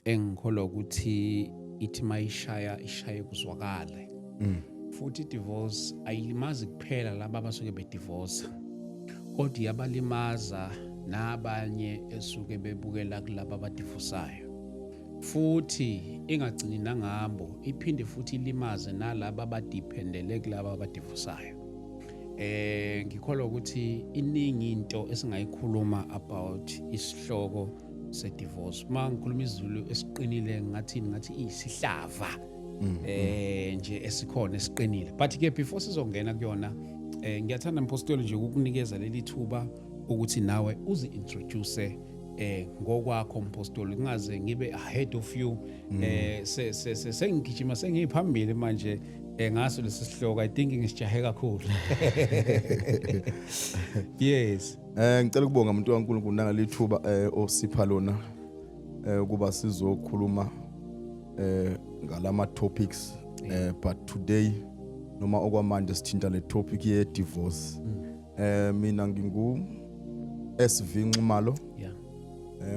Engikholwa ukuthi ithi mayishaya ishaye kuzwakale. Futhi divorce ayilimazi kuphela laba abasuke bedivorce, kodwa iyabalimaza nabanye esuke bebukela kulaba abadivorsayo. Futhi ingagcini nangabo, iphinde futhi ilimaze nalaba abadependele kulaba abadivorsayo. Ngikholwa ukuthi iningi into esingayikhuluma about isihloko se-divorce. Uma ngikhuluma isiZulu esiqinile ngathini? Ngathi isihlava nje esikhona esiqinile. But ke before sizongena kuyona, ngiyathanda, mpostoli, nje ukukunikeza leli thuba ukuthi nawe uzi introduce ngokwakho, mpostoli, kungaze ngibe ahead of you. Sengigijima sengiphambili manje ngaso lesi sihloko. I think ngisijahe kakhulu, yes. Ngicela ukubonga, umuntu kaNkulunkulu, nangalithuba osipha lona ukuba sizokhuluma ngalama topics, but today noma okwamanje sithinta le topic ye divorce. Mina ngingu SV Nxumalo.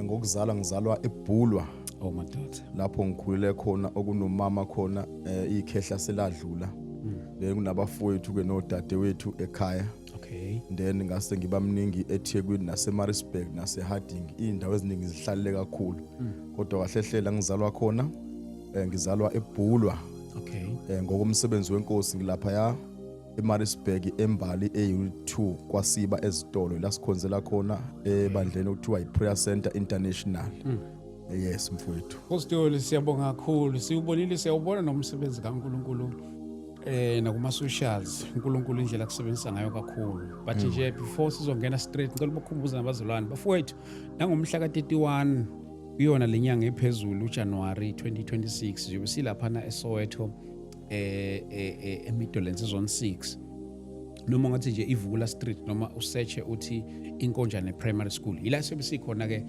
Ngokuzalwa ngizalwa eBhulwa. Oh madoda. Lapho ngikhulele khona, okunomama khona, ikhehla seladlula. Then kunabafowethu ke nodadewethu ekhaya. Then ngase ngiba mningi eThekwini naseMaritzburg naseHarding, indawo eziningi zihlalele kakhulu. Kodwa kahle hlela ngizalwa khona, ngizalwa eBhulwa. Ngokomsebenzi wenkosi ngilapha ya eMaritzburg, eMbali e2 kwasiba ezitolo la sikhonzela khona ebandleni okuthiwa iPrayer Center International. Yes, mfowethu. Pastor, siyabonga kakhulu. Siwubonile, siyawubona nomsebenzi kaNkulunkulu nakuma socials, uNkulunkulu indlela akusebenzisa ngayo kakhulu. But nje before sizongena straight, ngicela ukukhumbuza nabazalwane bafowethu, nangomhla ka31 kuyona lenyanga ephezulu, uJanuary 2026, sizobe silaphana eSoweto, eMidlands, Zone 6, noma ngathi nje iVukula Street, noma usearche uthi Inkonjane Primary School, yila siyobe sikhona ke.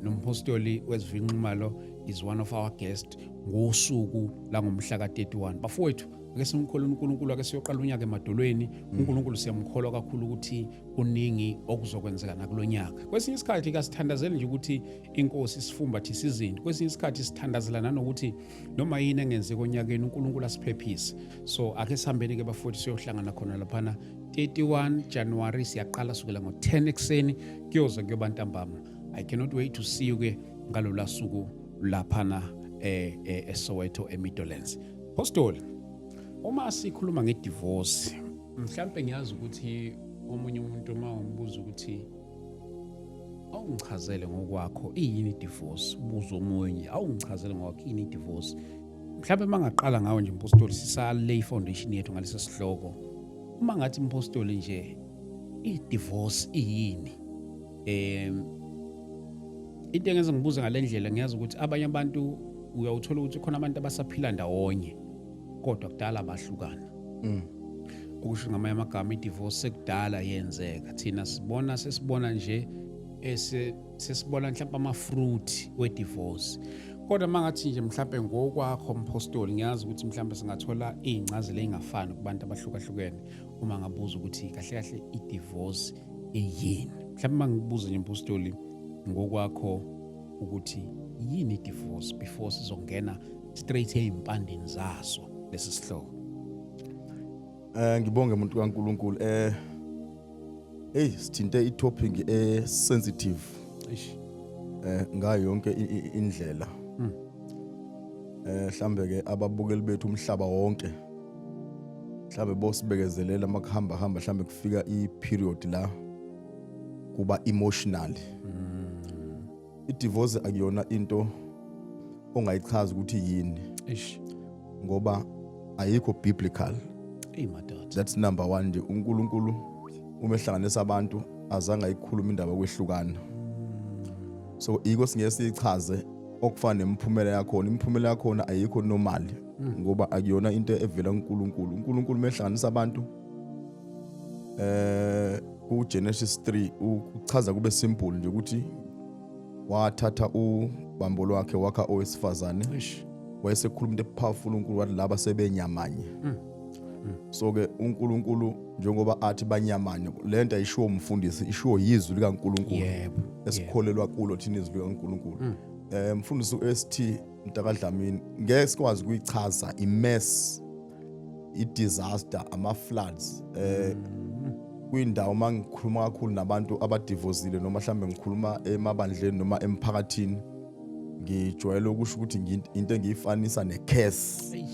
Nompostoli weSV Nxumalo is one of our guest ngosuku langomhla ka31. Bafowethu, ake simkholwe uNkulunkulu, ake siyoqala unyaka emadolweni. UNkulunkulu siyamkholwa kakhulu ukuthi kuningi okuzokwenzeka nakulonyaka. Kwesinye isikhathi kasithandazeli nje ukuthi inkosi isifumbathise izinto, kwesinye isikhathi sithandazela nanokuthi noma yini engenzeka onyakeni uNkulunkulu asiphephise. So ake sihambeni ke bafowethu, siyohlangana khona laphana 31 January. Siyaqala sukela ngo-10 ekuseni kuyoze kuyoba ntambama. I cannot wait to see you ke ngalola suku laphana eSoweto, eMidlands. Pastor, uma sikhuluma ngedivorce, mhlambe ngiyazi ukuthi omunye umuntu uma umbuza ukuthi awungichazele ngokwakho iyini i-divorce, ubuza omunye awungichazele ngokwakho iyini i-divorce, mhlawumbe uma ngaqala ngawe nje mpostoli, sisale i-foundation yethu ngalesi sihloko, uma ngathi mpostoli nje i-divorce iyini? Into engenza ngibuze ngale ndlela, ngiyazi ukuthi abanye abantu uyawuthola ukuthi khona abantu abasaphila ndawonye kodwa kudala bahlukana. Okusho ngamanye amagama i-divorce sekudala yenzeka, thina sibona sesibona nje ese sesibona mhlawumbe ama-fruit we-divorce. Kodwa uma ngathi nje mhlawumbe ngokwakho mpostoli, ngiyazi ukuthi mhlawumbe singathola iy'ncazelo ey'ngafani kubantu abahlukahlukene uma ngabuza ukuthi kahle kahle i-divorce iyini. Mhlawumbe uma ngikubuza nje mpostoli ngokwakho ukuthi yini i-divorce before sizongena straight ey'mpandeni zaso lesi sihloko. Ngibonge, umuntu kaNkulunkulu. Hey, sithinte i-topic e sensitive Eish. Ngayo yonke indlela. Mhlambe ke ababukeli bethu umhlaba wonke mhlambe bosibekezelela makuhamba hamba, mhlambe kufika i-period la kuba emotional. I-divorce akuyona into ongayichaza ukuthi yini Eish. ngoba ayikho biblical. Eyi madoda. That's number 1 nje. UNkulunkulu uma ehlanganisa abantu azange ayikhuluma indaba kwehlukana, so iko singeke siyichaze okufana nemiphumela yakhona. Imiphumela yakhona ayikho normal ngoba akuyona into evela kuNkulunkulu. UNkulunkulu uma ehlanganisa abantu, ku Genesis 3 uchaza kube simple nje ukuthi wathatha ubambo lwakhe wakha owesifazane. Eish. Wayesekhuluma into epowerful uNkulunkulu, wathi laba sebenyamanye. So ke uNkulunkulu njengoba athi banyamanye, lento ayishiwo umfundisi, ishiwo yizwi likaNkulunkulu Yebo. esikholelwa kulo thina, izwi likaNkulunkulu. Mfundisi uST Mntakadlamini, ngeke sikwazi ukuyichaza i-mess, i-disaster, ama-floods kwindawo. Mangikhuluma kakhulu nabantu abadivosile noma mhlambe ngikhuluma emabandleni noma emphakathini, ngijwayele ukusho ukuthi into engiyifanisa ne-curse,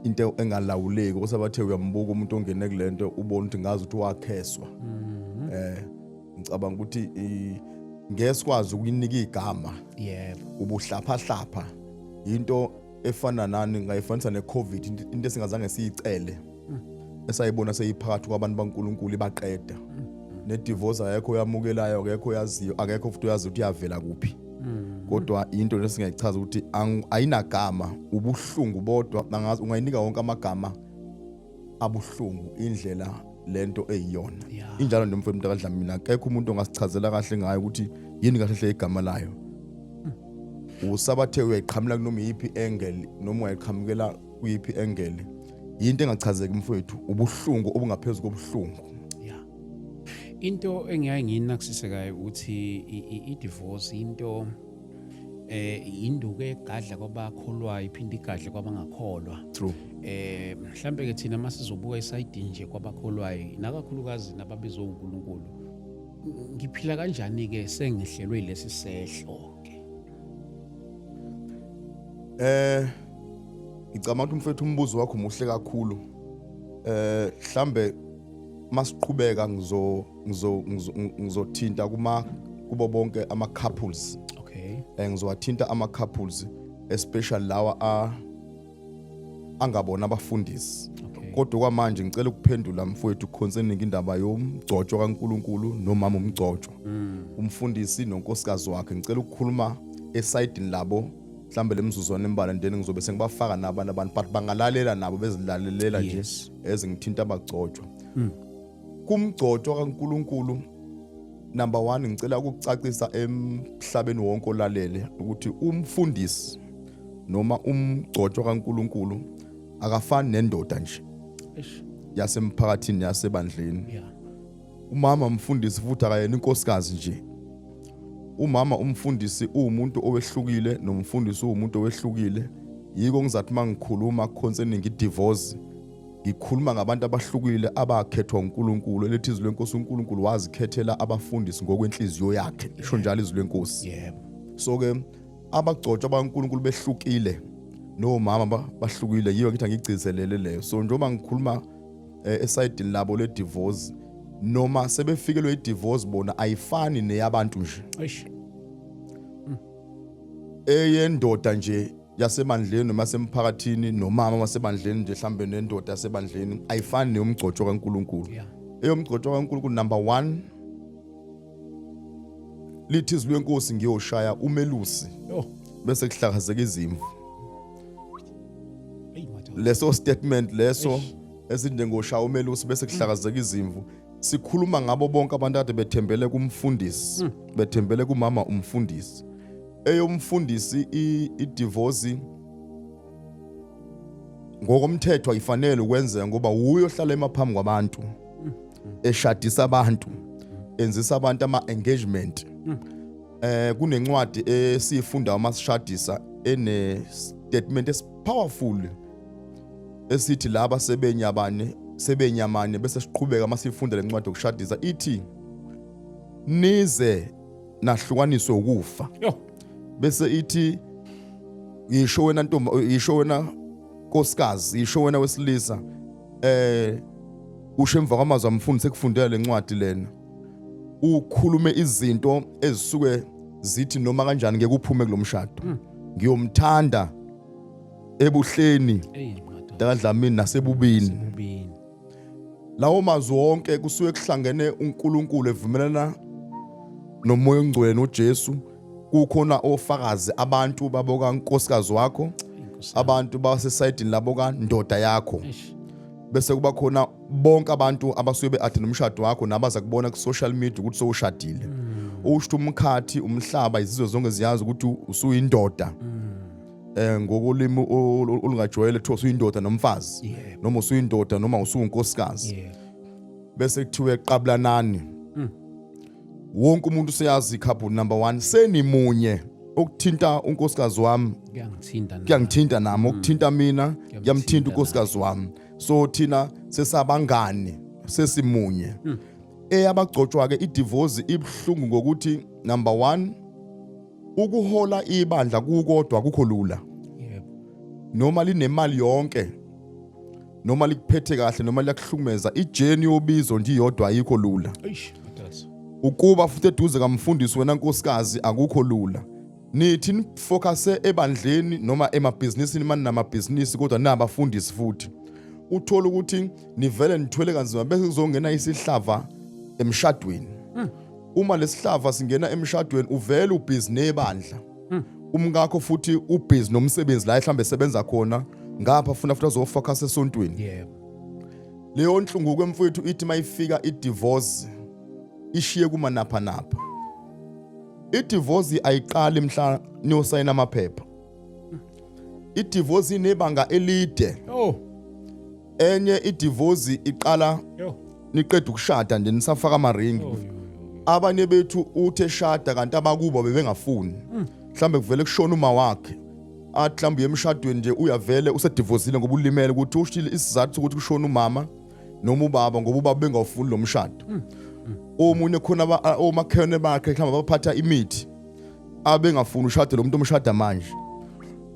into engalawuleki, ukuthi abathe uyambuka umuntu ongene kulento, ubone ukuthi ngazi ukuthi wakheswa. Ngicabanga ukuthi ngeke sikwazi ukuyinika igama. Ubuhlaphahlapha into efana nani, ngayifanisa ne-COVID, into esingazange siyicele, esayibona seyiphakathi kwabantu baNkulunkulu, ibaqeda. Ne-divorce akekho oyamukelayo, akekho oyaziyo, akekho futhi oyazi ukuthi iyavela kuphi, kodwa into lesingayichaza ukuthi ayinagama, ubuhlungu bodwa. Angazi ungayinika wonke amagama abuhlungu indlela lento eyiyona. Injalo nje, mfowethu Mntakadlamini, akekho umuntu ongasichazela kahle ngayo ukuthi yini kahle hle igama layo. Usabathe uyayiqhamula kunoma iyiphi angle noma uyayiqhamukela kuyiphi angle, yinto engachazeki, mfowethu, ubuhlungu obungaphezu kobuhlungu. Yeah, into engiyaye ngiyinakisisekayo ukuthi i-divorce into induku egadla kwabakholwayo, iphinde igadle kwabangakholwa. True. Mhlambe ke thina masizobuka i-side nje kwabakholwayo, nakakhulukazi nababizwa uNkulunkulu, ngiphila kanjani ke sengihlelwe lesi sehlo ke? Ngicabanga ukuthi, mfethu, umbuzo wakho muhle kakhulu. Mhlambe masiqhubeka ngizothinta kuma kubo bonke ama couples. Ngizowathinta ama couples, especially lawa a angabona abafundisi. Kodwa kwamanje ngicela ukuphendula, mfowethu, concerning indaba yomgcotshwa kaNkuluNkulu nomama umgcotshwa, umfundisi nonkosikazi wakhe. Ngicela ukukhuluma e-side-ini labo mhlambe lemzuzwana embalwa, then ngizobe sengibafaka nabanye abantu, but bangalalela nabo bezilalelela nje ezingithinta abagcotshwa. Kumgcotshwa kaNkuluNkulu, number 1, ngicela ukucacisa emhlabeni wonke olalele ukuthi umfundisi noma umgcotshwa kaNkuluNkulu akafani nendoda nje yasemphakathini, yasebandleni. Umama umfundisi futhi akayena inkosikazi nje. Umama umfundisi uwumuntu owehlukile, nomfundisi uwumuntu owehlukile. Yiko ngizathi mangikhuluma concerning i-divorce, ngikhuluma ngabantu abahlukile abakhethwa uNkulunkulu. Elithi izwi lenkosi, uNkulunkulu wazikhethela abafundisi ngokwenhliziyo yakhe, isho njalo izwi lenkosi. So ke abagcotshwa baNkulunkulu behlukile, nomama bahlukile, yiyo ngithi angigcizelele leyo. So njengoba ngikhuluma e-side-ini labo le divorce, noma sebefikelwe i-divorce bona, ayifani neyabantu nje. Eyendoda nje yasemandleni noma yasemphakathini, nomama wasebandleni nje mhlambe, nendoda yasebandleni, ayifani neyomgcotshwa kaNkuluNkulu. Eyomgcotshwa kaNkuluNkulu, number 1, lithi izwi lenkosi, ngiyoshaya umelusi bese kuhlakazeka izimvu. Hey madoda. Leso statement leso esinjengoshaya umelusi bese kuhlakazeka izimvu, sikhuluma ngabo bonke abantu ade bethembele kumfundisi, bethembele kumama umfundisi. Eyomfundisi i-divorce ngokomthetho ayifanele ukwenzeka, ngoba wuye ohlala emaphambi kwabantu, eshadisa abantu, enzisa abantu ama-engagement. Kunencwadi esiyifunda uma sishadisa ene statement esi-powerful esithi laba sebenyabane sebenyamane, bese siqhubeka. Masifunda lencwadi yokushadisa ithi nize nahlukaniswe ukufa. Bese ithi yisho wena ntombi, yisho wena nkosikazi, yisho wena wesilisa, usho emva kwamazwi amfundisi ekufundela lencwadi lena, ukhulume izinto ezisuke zithi noma kanjani ngeke uphume kulomshado, ngiyomthanda ebuhleni Hey madoda. Dakadlamini, nasebubini. Sebubini. Lawo mazwi wonke kusuke kuhlangene uNkulunkulu evumelana nomoya ongcwele noJesu, kukhona ofakazi, abantu baboka nkosikazi wakho, Inkosi yami. abantu base-side-ini labo kandoda yakho, bese kuba khona bonke abantu abasuke be-attend umshado wakho nabaza kubona ku-social media ukuthi sowushadile. Usho umkhathi, umhlaba, izizwe zonke ziyazi ukuthi usuyindoda, ngokolimi olungajwayele kuthiwa usuyindoda nomfazi, noma usuyindoda noma usuwunkosikazi. Bese kuthiwe qabulanani. Wonke umuntu useyazi, couple number 1, senimunye. Okuthinta unkosikazi wami kuyangithinta nami. Kuyangithinta nami, okuthinta mina kuyamthinta unkosikazi wami. So thina sesabangani, sesimunye. Eyabagcotshwa ke idivorce ibhlungu ngokuthi, number 1, ukuhola ibandla kukodwa kukho lula. Noma linemali yonke, noma likuphethe kahle, noma liyakuhlukumeza, ijourney yobizo nje iyodwa ayikho lula. Eish, madoda. Ukuba futhi eduze kamfundisi wena nkosikazi akukho lula. Nithi nifocuse ebandleni noma emabhizinisini mani namabhizinisi, kodwa nabafundisi futhi uthola ukuthi nivele nithwele kanzima, bese kuzongena isihlava emshadweni. Uma lesihlava singena emshadweni, uvele ubhizi nebandla, umkakho futhi ubhizi nomsebenzi la mhlambe esebenza khona, ngapha funa futhi azofocus esontweni. Leyo nhlungu kwemfowethu ithi mayifika idivorce ishiye kumanapha napha. Idivorce ayiqali mhla niyosayina amaphepha. Idivorce inebanga elide. Enye idivorce iqala niqeda ukushada nje, nisafaka amaringi. Oh, yo, yo, yo. Abanye bethu uthe shada kanti abakubo bebengafuni, mhlambe kuvele kushona uma wakhe, athi mhlambe uye emshadweni nje, uyavele usedivosile ngoba ulimele ukuthi ushile isizathu sokuthi kushona umama noma ubaba, ngoba ubaba bengawufuni lo mshado. Omunye khona omakhelwane bakhe mhlawumbe abaphatha imithi abengafuni ushade lo muntu omshada manje.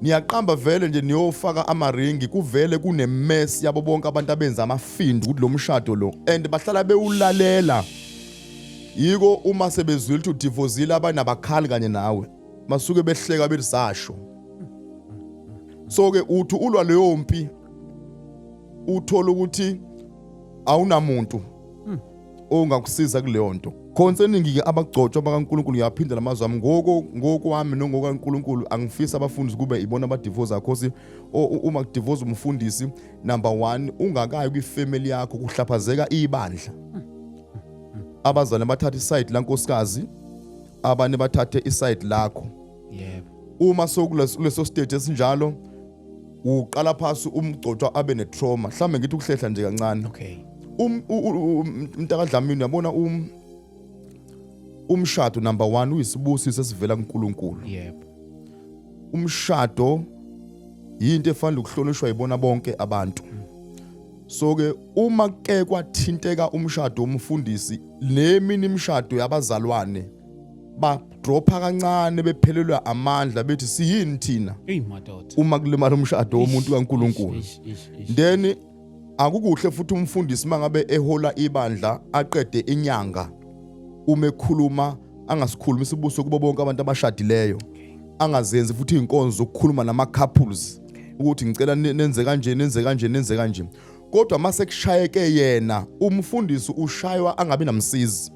Niyaqamba vele nje niyofaka amaringi, kuvele kunemess yabo bonke abantu abenza amafindo ukuthi lo mshado lo, and bahlala bewulalela. Yiko uma sebezwile ukuthi udivozile, abanabakhali kanye nawe basuke behleka bethi sasho. So ke uthi ulwa leyo mpi, uthola ukuthi awunamuntu ongakusiza kuleyo nto. Concerning ke abagcotshwa bakaNkulunkulu, ngiyaphinda lamazwi ami ngoko ngokwami nongokaNkulunkulu, angifisa abafundisi kube ibona abadivorce akhosi. Uma kudivorce umfundisi, number 1, ungakayi kwifamily yakho, kuhlaphazeka ibandla. Abazali bathatha iside lankosikazi, abanye bathathe iside lakho. Uma sokuleso stage esinjalo, uqala phasi umgcotshwa abe netrauma. Mhlambe ngithi ukuhlehla nje kancane. Mntaka Dlamini, uyabona, umshado, number 1, uyisibusiso esivela kuNkulunkulu. Umshado yinto efanele ukuhlonishwa yibona bonke abantu. So ke uma ke kwathinteka umshado womfundisi nemini imishado yabazalwane, ba dropha kancane, bephelelwa amandla, bethi siyini thina Ey madoda. uma kulimala umshado womuntu kaNkulunkulu. Ish, ish, ish. Then akukuhle futhi umfundisi mangabe ehola ibandla aqede inyanga uma ekhuluma angasikhulumi isibuso kubo bonke abantu abashadileyo, angazenzi futhi inkonzo zokukhuluma nama couples ukuthi ngicela nenze kanje, nenze kanje, nenze kanje. Kodwa mase kushayeke yena umfundisi, ushaywa angabi namsizi.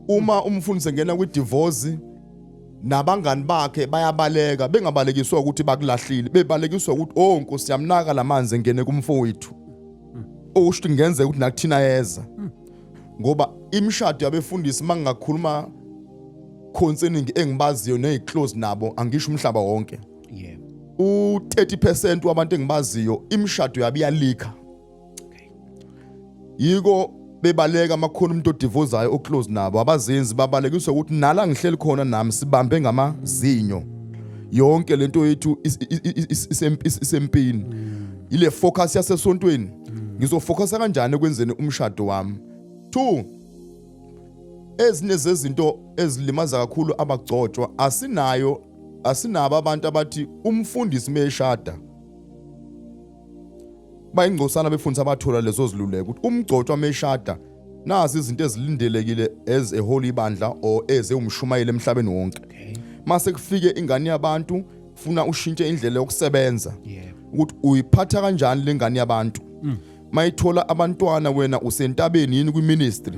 Uma umfundisi engena kwi-divorce, nabangani bakhe bayabaleka, bengabalekiswa ukuthi bakulahlile, bebalekiswa ukuthi, oh Nkosi yamnaka lamanzi engene kumfowethu, okusho ukuthi kungenzeka ukuthi nakuthina yeza. Ngoba imishado yabefundisi, mangingakhuluma concerning engibaziyo neziclose nabo, angisho umhlaba wonke, u30% wabantu engibaziyo imishado yabo iyalika. Yiko bebaleka amakhona umuntu odivozayo oclose nabo, abazenzi, babalekiswa ukuthi nala ngihleli khona nami sibambe ngamazinyo, yonke lento yethu isempini. Ile focus yasesontweni, ngizofocusa kanjani ekwenzeni umshado wami? Two, ezinye zezinto ezilimaza kakhulu abagcotshwa, asinayo, asinabo abantu abathi umfundisi meshada bayingcosana befundisa, abathola lezo ziluleko ukuthi umgcotshwa meshada nazi izinto ezilindelekile as a holy ibandla or as umshumayeli emhlabeni wonke. Mase kufike ingane yabantu, funa ushintshe indlela yokusebenza, ukuthi uyiphatha kanjani lengane yabantu mayithola abantwana. Wena usentabeni yini kwiministry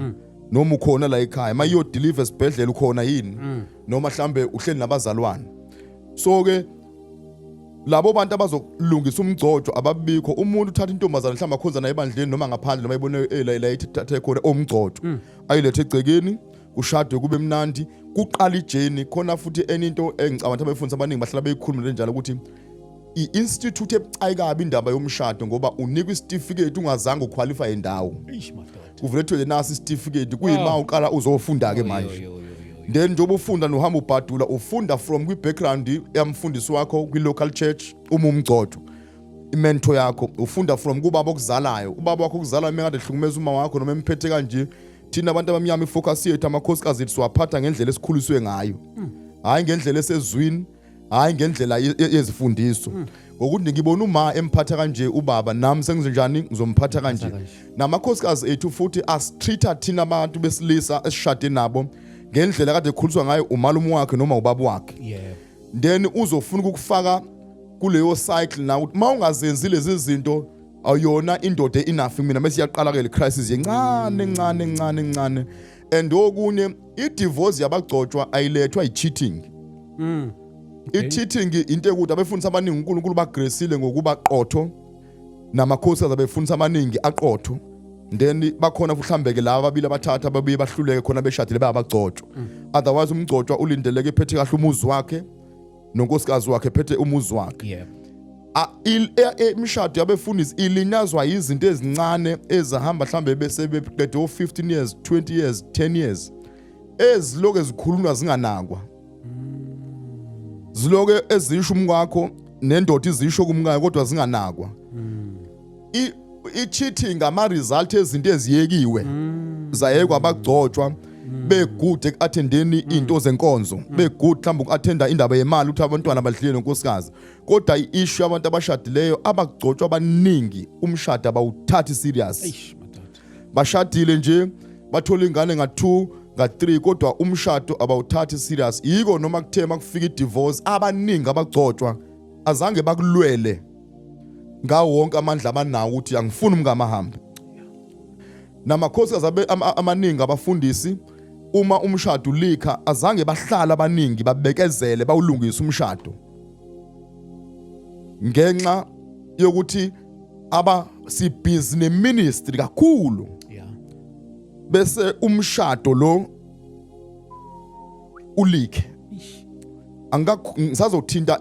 noma ukhona la ekhaya? Mayiyo deliver esibhedlela ukhona yini, noma mhlambe uhleli nabazalwane? So ke labo bantu abazokulungisa umgcotshwa ababikho. Umuntu uthatha intombazane mhlawumbe akhonza naye ebandleni noma ngaphandle, noma ibone la ithathe khona omgcotshwa, ayilethe egcekeni, kushadwe, kube mnandi, kuqala ijourney khona. Futhi enye into engicabanga ukuthi abefundisi abaningi bahlala beyikhuluma njalo ukuthi i-institute ebucayi kabi indaba yomshado, ngoba unikwa isitifiketi ungazange uqualify indawo. Eish madoda. Kuvele kuthiwe nasi isitifiketi, kuyima uqala uzofunda ke manje. Yo, yo, yo, yo. Then njengoba ufunda nohamba ubhadula, ufunda from kwi-background yamfundisi wakho kwi-local church. Uma umgcotho, i-mentor yakho, ufunda from kubaba okuzalayo. Ubaba wakho okuzalayo mekade ehlukumeza uma wakho noma emphethe kanje. Thina abantu abamnyama, i-focus yethu, amakhosikazi ethu siwaphatha ngendlela esikhuliswe ngayo, hhayi ngendlela esezwini, hhayi ngendlela yezifundiso. Ngokuthi ngibona uma emphatha kanje ubaba, nami sengizenjani? Ngizomphatha kanje. Kanje. Namakhosikazi ethu futhi asitreat-a thina abantu besilisa esishade nabo ngendlela kade ekhuliswa ngayo umalume wakhe noma ubaba wakhe. Then uzofuna ukukufaka kuleyo cycle na ukuthi uma ungazenzi lezi zinto, awuyona indoda enough mina. Bese iyaqala ke le crisis yencane encane encane encane. And okunye, i-divorce yabagcotshwa ayilethwa i-cheating. I-cheating into ekuthi abefundisi abaningi uNkulunkulu bagracile ngokuba qotho, namakhosikazi abefundisi amaningi aqotho. Then bakhona futhi mhlawumbe laba ababili, abathathu ababuye bahluleke khona beshadile bayabagcotshwa. Otherwise umgcotshwa ulindeleke ephethe kahle umuzi wakhe, nonkosikazi wakhe ephethe umuzi wakhe. Imishado yabefundisi ilinyazwa izinto ezincane ezihamba mhlambe bese beqede o-15 years, 20 years, 10 years, eziloke zikhulunywa zinganakwa, ziloke ezisho umkwakho nendoda izisho kumkayo, kodwa zinganakwa. I-cheating ama-result ezinto eziyekiwe, zayekwa abagcotshwa be-good eku-attendeni into zenkonzo, be-good mhlawumbe uku-attenda indaba yemali, ukuthi abantwana badlile nonkosikazi. Kodwa i-issue yabantu abashadileyo, abagcotshwa abaningi, umshado abawuthathi serious. Eish madoda. Bashadile nje, bathola ingane nga-2, nga-3, kodwa umshado abawuthathi serious. Yiko noma kuthe makufika i-divorce, abaningi abagcotshwa azange bakulwele ngawo wonke amandla abanawo ukuthi angifuni umngama ahambe. Namakhosikazi amaningi abafundisi, uma umshado ulikha, azange bahlala abaningi babekezele bawulungise umshado, ngenxa yokuthi aba sibhizi ne-ministry kakhulu, bese umshado lo ulikhe. Ngisazothinta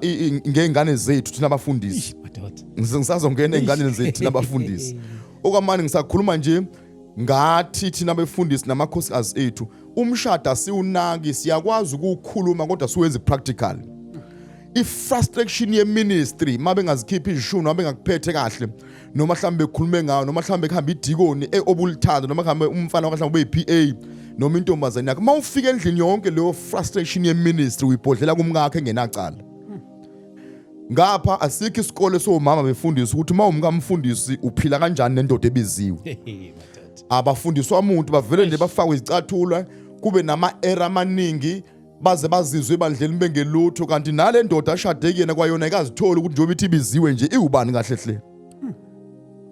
ngey'ngane zethu thina abafundisi. Eish madoda. Ngisazongena ey'nganeni zethu thina abafundisi. Okwamanje ngisakhuluma nje ngathi thina befundisi namakhosikazi ethu, umshado asiwunaki. Siyakwazi ukuwukhuluma, kodwa siwenze practical. I-frustration ye-ministry, uma bengazikhiphi izishumi, noma bengakuphethe kahle, noma mhlawumbe bekhulume ngayo, noma mhlawumbe kuhambe idikoni obulithanda, noma kuhambe umfana wakho, mhlawumbe ube yi-PA, noma intombazane yakho, uma ufika endlini, yonke leyo frustration ye-ministry uyibhodlela kumkakho engenacala. Ngapha asikho isikole somama befundisa ukuthi uma umkamfundisi uphila kanjani nendoda ebiziwe. Hey madoda. Abafundiswa umuntu, bavele nje bafakwe izicathulo, kube nama-error amaningi, baze bazizwe ebandleni bengelutho, kanti nale ndoda ashade kuyena kwayona ikazitholi ukuthi njengoba ithi ibiziwe nje, iwubani kahle hle.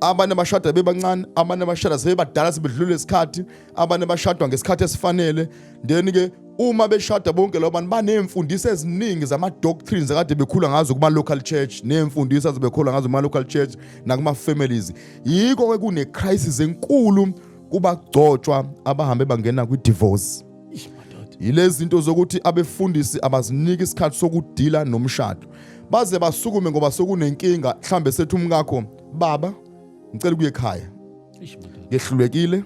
Abanye bashada bebancane, abanye bashada sebebadala, sebedlule isikhathi, abanye bashadwa ngesikhathi esifanele. Then ke uma beshada, bonke labo bantu banemfundiso eziningi zama-doctrines akade bekhula ngazo kuma-local church, nemfundiso azebekhula ngazo kuma-local church nakuma-families. Yiko-ke kune-crisis enkulu kubagcotshwa abahambe bangena kwi-divorce. Eish madoda. Yilezi zinto zokuthi abefundisi abaziniki isikhathi sokudila nomshado, baze basukume ngoba sokunenkinga, mhlambe sethi umkakho, "Baba, ngicela ukuya ekhaya." Eish madoda. "Ngehlulekile,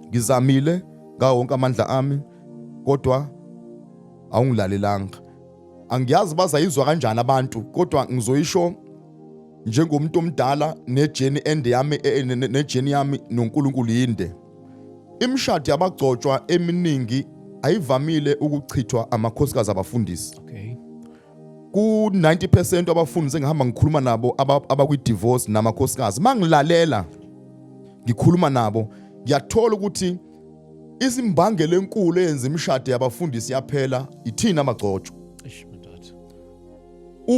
ngizamile ngawo wonke amandla ami, kodwa awungilalelanga." Angiyazi bazayizwa kanjani abantu, kodwa ngizoyisho njengomuntu omdala ne-journey ende yami, ne-journey yami noNkulunkulu yinde. Imishado yabagcotshwa eminingi ayivamile ukuchithwa amakhosikazi abafundisi. Ku 90% abafundisi engihamba ngikhuluma nabo abakwi-divorce namakhosikazi, mangilalela ngikhuluma nabo, ngiyathola ukuthi isimbangela enkulu eyenza imishado yabafundisi yaphela ithina amagcotshwa. Eish madoda.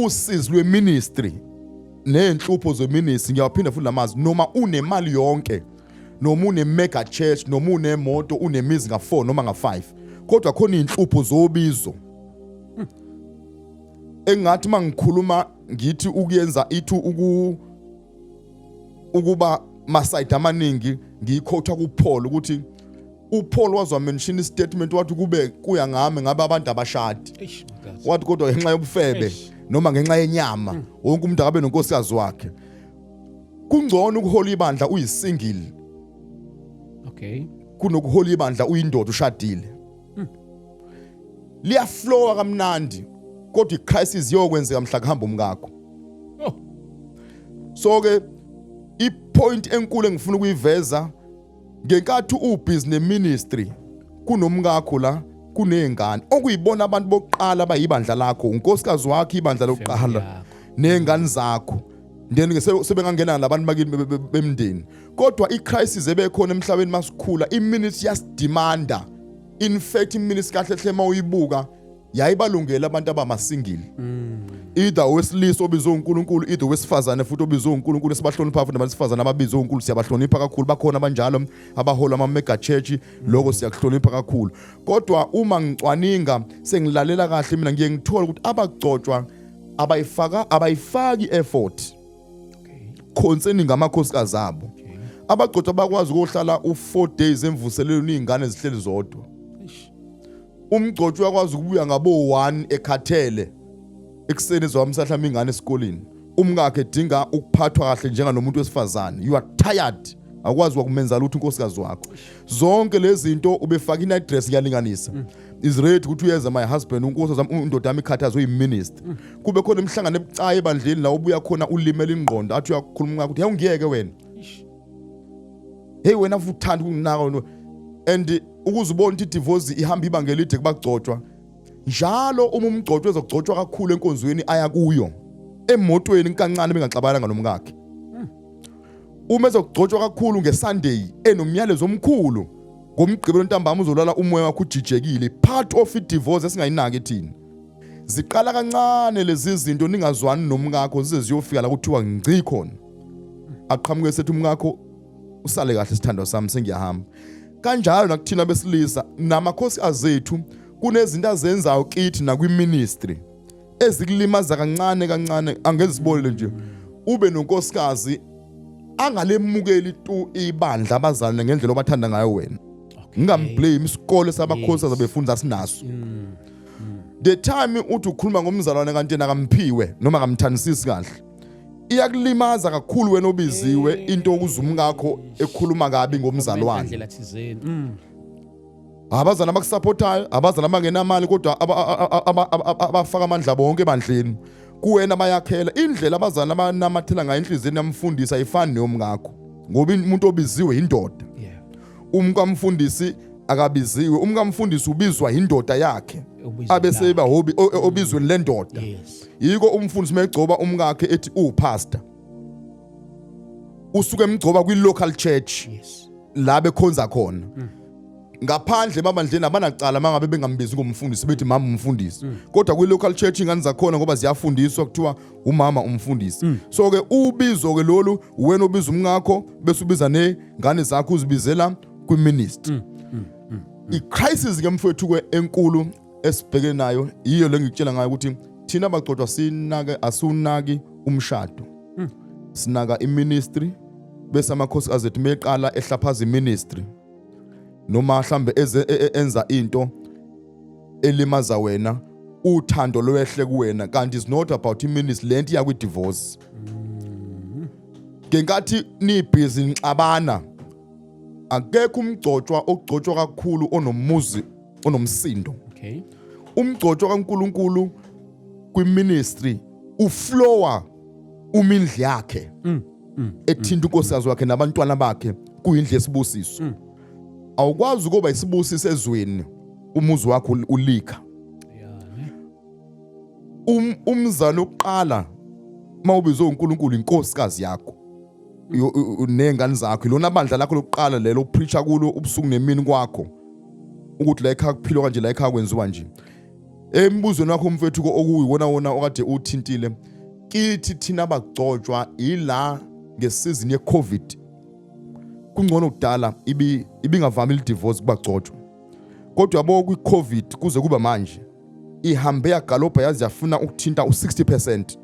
Usizi lwe-ministry nezinhlupho ze-ministry, ngiyawaphinda futhi lamazwi, noma unemali yonke, noma une-mega church, noma unemoto, unemizi nga-4 noma nga-5, kodwa khona iy'nhlupho zobizo engathi uma ngikhuluma ngithi ukuyenza ithi ukuba ma-side amaningi. Ngiyikhotha kuPaul ukuthi uPaul waze wa-mention i-statement, wathi, "Kube kuya ngami, ngabe abantu abashadi." Eish madoda. Wathi kodwa ngenxa yobufebe Eish. noma ngenxa yenyama, wonke umuntu akabe nonkosikazi wakhe. Kungcono ukuhola ibandla uyi-single kunokuhola ibandla uyindoda ushadile. Liyaflowa kamnandi, kodwa icrisis iyokwenzeka mhla kuhamba umkakho. Oh. So ke ipoint enkulu engifuna ukuyiveza, ngenkathi ubusy neministry, kunomkakho la, kunezingane okuyibona abantu bokuqala abayibandla lakho, unkosikazi wakho, ibandla lokuqala, yakho. nezingane zakho, then ke sebengangena labantu bakini bemndeni. Kodwa icrisis ebekhona emhlabeni masikhula, iministry yasidemanda. In fact, iministry kahle hle mawuyibuka yayibalungela abantu abamasingile, either owesilisa obizwe uNkulunkulu, either owesifazane futhi obizwe uNkulunkulu. Sibahlonipha futhi nabesifazane ababizwe uNkulunkulu, siyabahlonipha kakhulu. Bakhona abanjalo abahola ama mega church, lokho siyakuhlonipha kakhulu. Kodwa uma ngicwaninga, sengilalela kahle, mina ngiye ngithola ukuthi abagcotshwa abayifaka abayifaki effort concerning ngamakhosikazi abo. Abagcotshwa bakwazi ukuhlala u4 days emvuselelweni, izingane zihleli zodwa. Umgcotshwa uyakwazi ukubuya ngabo 1 ekhathele ekuseni, ezowamsa mhlawumbe ingane esikoleni, umkakhe edinga ukuphathwa kahle njenganomuntu wesifazane. You are tired, akwazi wakumenza lutho unkosikazi wakho. Zonke lezi zinto ubefaka i-night dress, kuyalinganisa, is ready ukuthi uyeza, my husband, unkosikazi wami, indoda yami ikhathazwe uyiminister. Kube khona imihlangano ebucayi ebandleni la ubuya khona ulimele ingqondo, athi uyakhuluma ukuthi yawungiyeke wena, hey wena futhi uthanda ukunginaka wena. And ukuze ubone ukuthi idivorce ihamba ibanga elide kubagcotshwa njalo, uma umgcotshwa ezogcotshwa kakhulu enkonzweni aya kuyo, emotweni kancane bengaxabana nomkakhe. Uma ezogcotshwa kakhulu ngeSunday enomyalezo omkhulu, ngomgqibelo ntambama uzolala umoya wakho ujijekile. Part of i-divorce esingayinaki thina, ziqala kancane lezi zinto, ningazwani nomkakho, zize ziyofika la kuthiwa ngci khona, aqhamuke sethi umkakho, "Usale kahle sithandwa sami, sengiyahamba." Kanjalo nakuthina besilisa namakhosi azethu, kunezinto azenzayo kithi nakwiministry ezikulimaza kancane kancane. Angenza isibonelo nje, ube nonkosikazi angalemukeli tu ibandla, abazalwane ngendlela obathanda ngayo wena. Ngingamblame, isikole sabakhosi abefunza sinaso. The time uthi ukhuluma ngomzalwane kanti yena akamphiwe noma akamthandisisi kahle, iyakulimaza kakhulu wena obiziwe into okuza umkakho ekhuluma kabi ngomzalwane. Indlela thizeni. Abazali abakusupportayo, abazali abangenamali, kodwa abafaka amandla bonke ebandleni kuwena, bayakhela. Indlela abazali abanamathela ngayo enhliziyweni yamfundisi ayifani neyomkakho, ngoba umuntu obiziwe indoda. Umkamfundisi akabiziwe, umkamfundisi ubizwa indoda yakhe, Ubizwa abese eba obizweni lendoda. Yiko umfundisi megcoba umkakhe ethi upastor, usuke emgcoba kwi local church la bekhonza khona. Ngaphandle emabandleni abanacala mangabe bengambizi ngomfundisi, bethi mama umfundisi, kodwa kwi local church ingane zakhona, ngoba ziyafundiswa, kuthiwa umama umfundisi. So ke ubizo ke lolu, wena ubiza umngakho bese ubiza nengane zakho, uzibizela kwi ministry. I crisis ke mfowethu ke enkulu esibhekene nayo yiyo le ngikutshela ngayo ukuthi thina abagcotshwa sinake, asunaki umshado, sinaka iministry, bese amakhosikazi ethu meqala ehlaphaza iministry noma mhlambe enza into elimaza wena, uthando lwehle kuwena, kanti is not about iministry lento, iya kwi divorce. Ngenkathi nibusy nixabana, akekho umgcotshwa ogcotshwa kakhulu onomuzi onomsindo. Umgcotshwa kaNkuluNkulu kwiministry uflowa umindli yakhe ethinta unkosikazi wakhe nabantwana bakhe, kuyindlu yesibusiso. Awukwazi ukuba isibusiso ezweni umuzi wakho ulika. Yeah, ne? Umzali oqala mawubizwe uNkulunkulu inkosikazi yakho nengane zakho, ilona bandla lakho lokuqala lelo upreacha kulo ubusuku nemini kwakho, ukuthi la ekhaya kuphilwa kanje, la ekhaya kwenziwa nje. Embuzweni wakho mfethu okuyiwona wona okade uthintile kithi thina abagcotshwa, ila ngesizini yeCovid kungcono kudala ibingavami divorce kubagcotshwa, kodwa yabo kwi-Covid kuze kuba manje ihambe yagalobha yaze yafuna ukuthinta u60%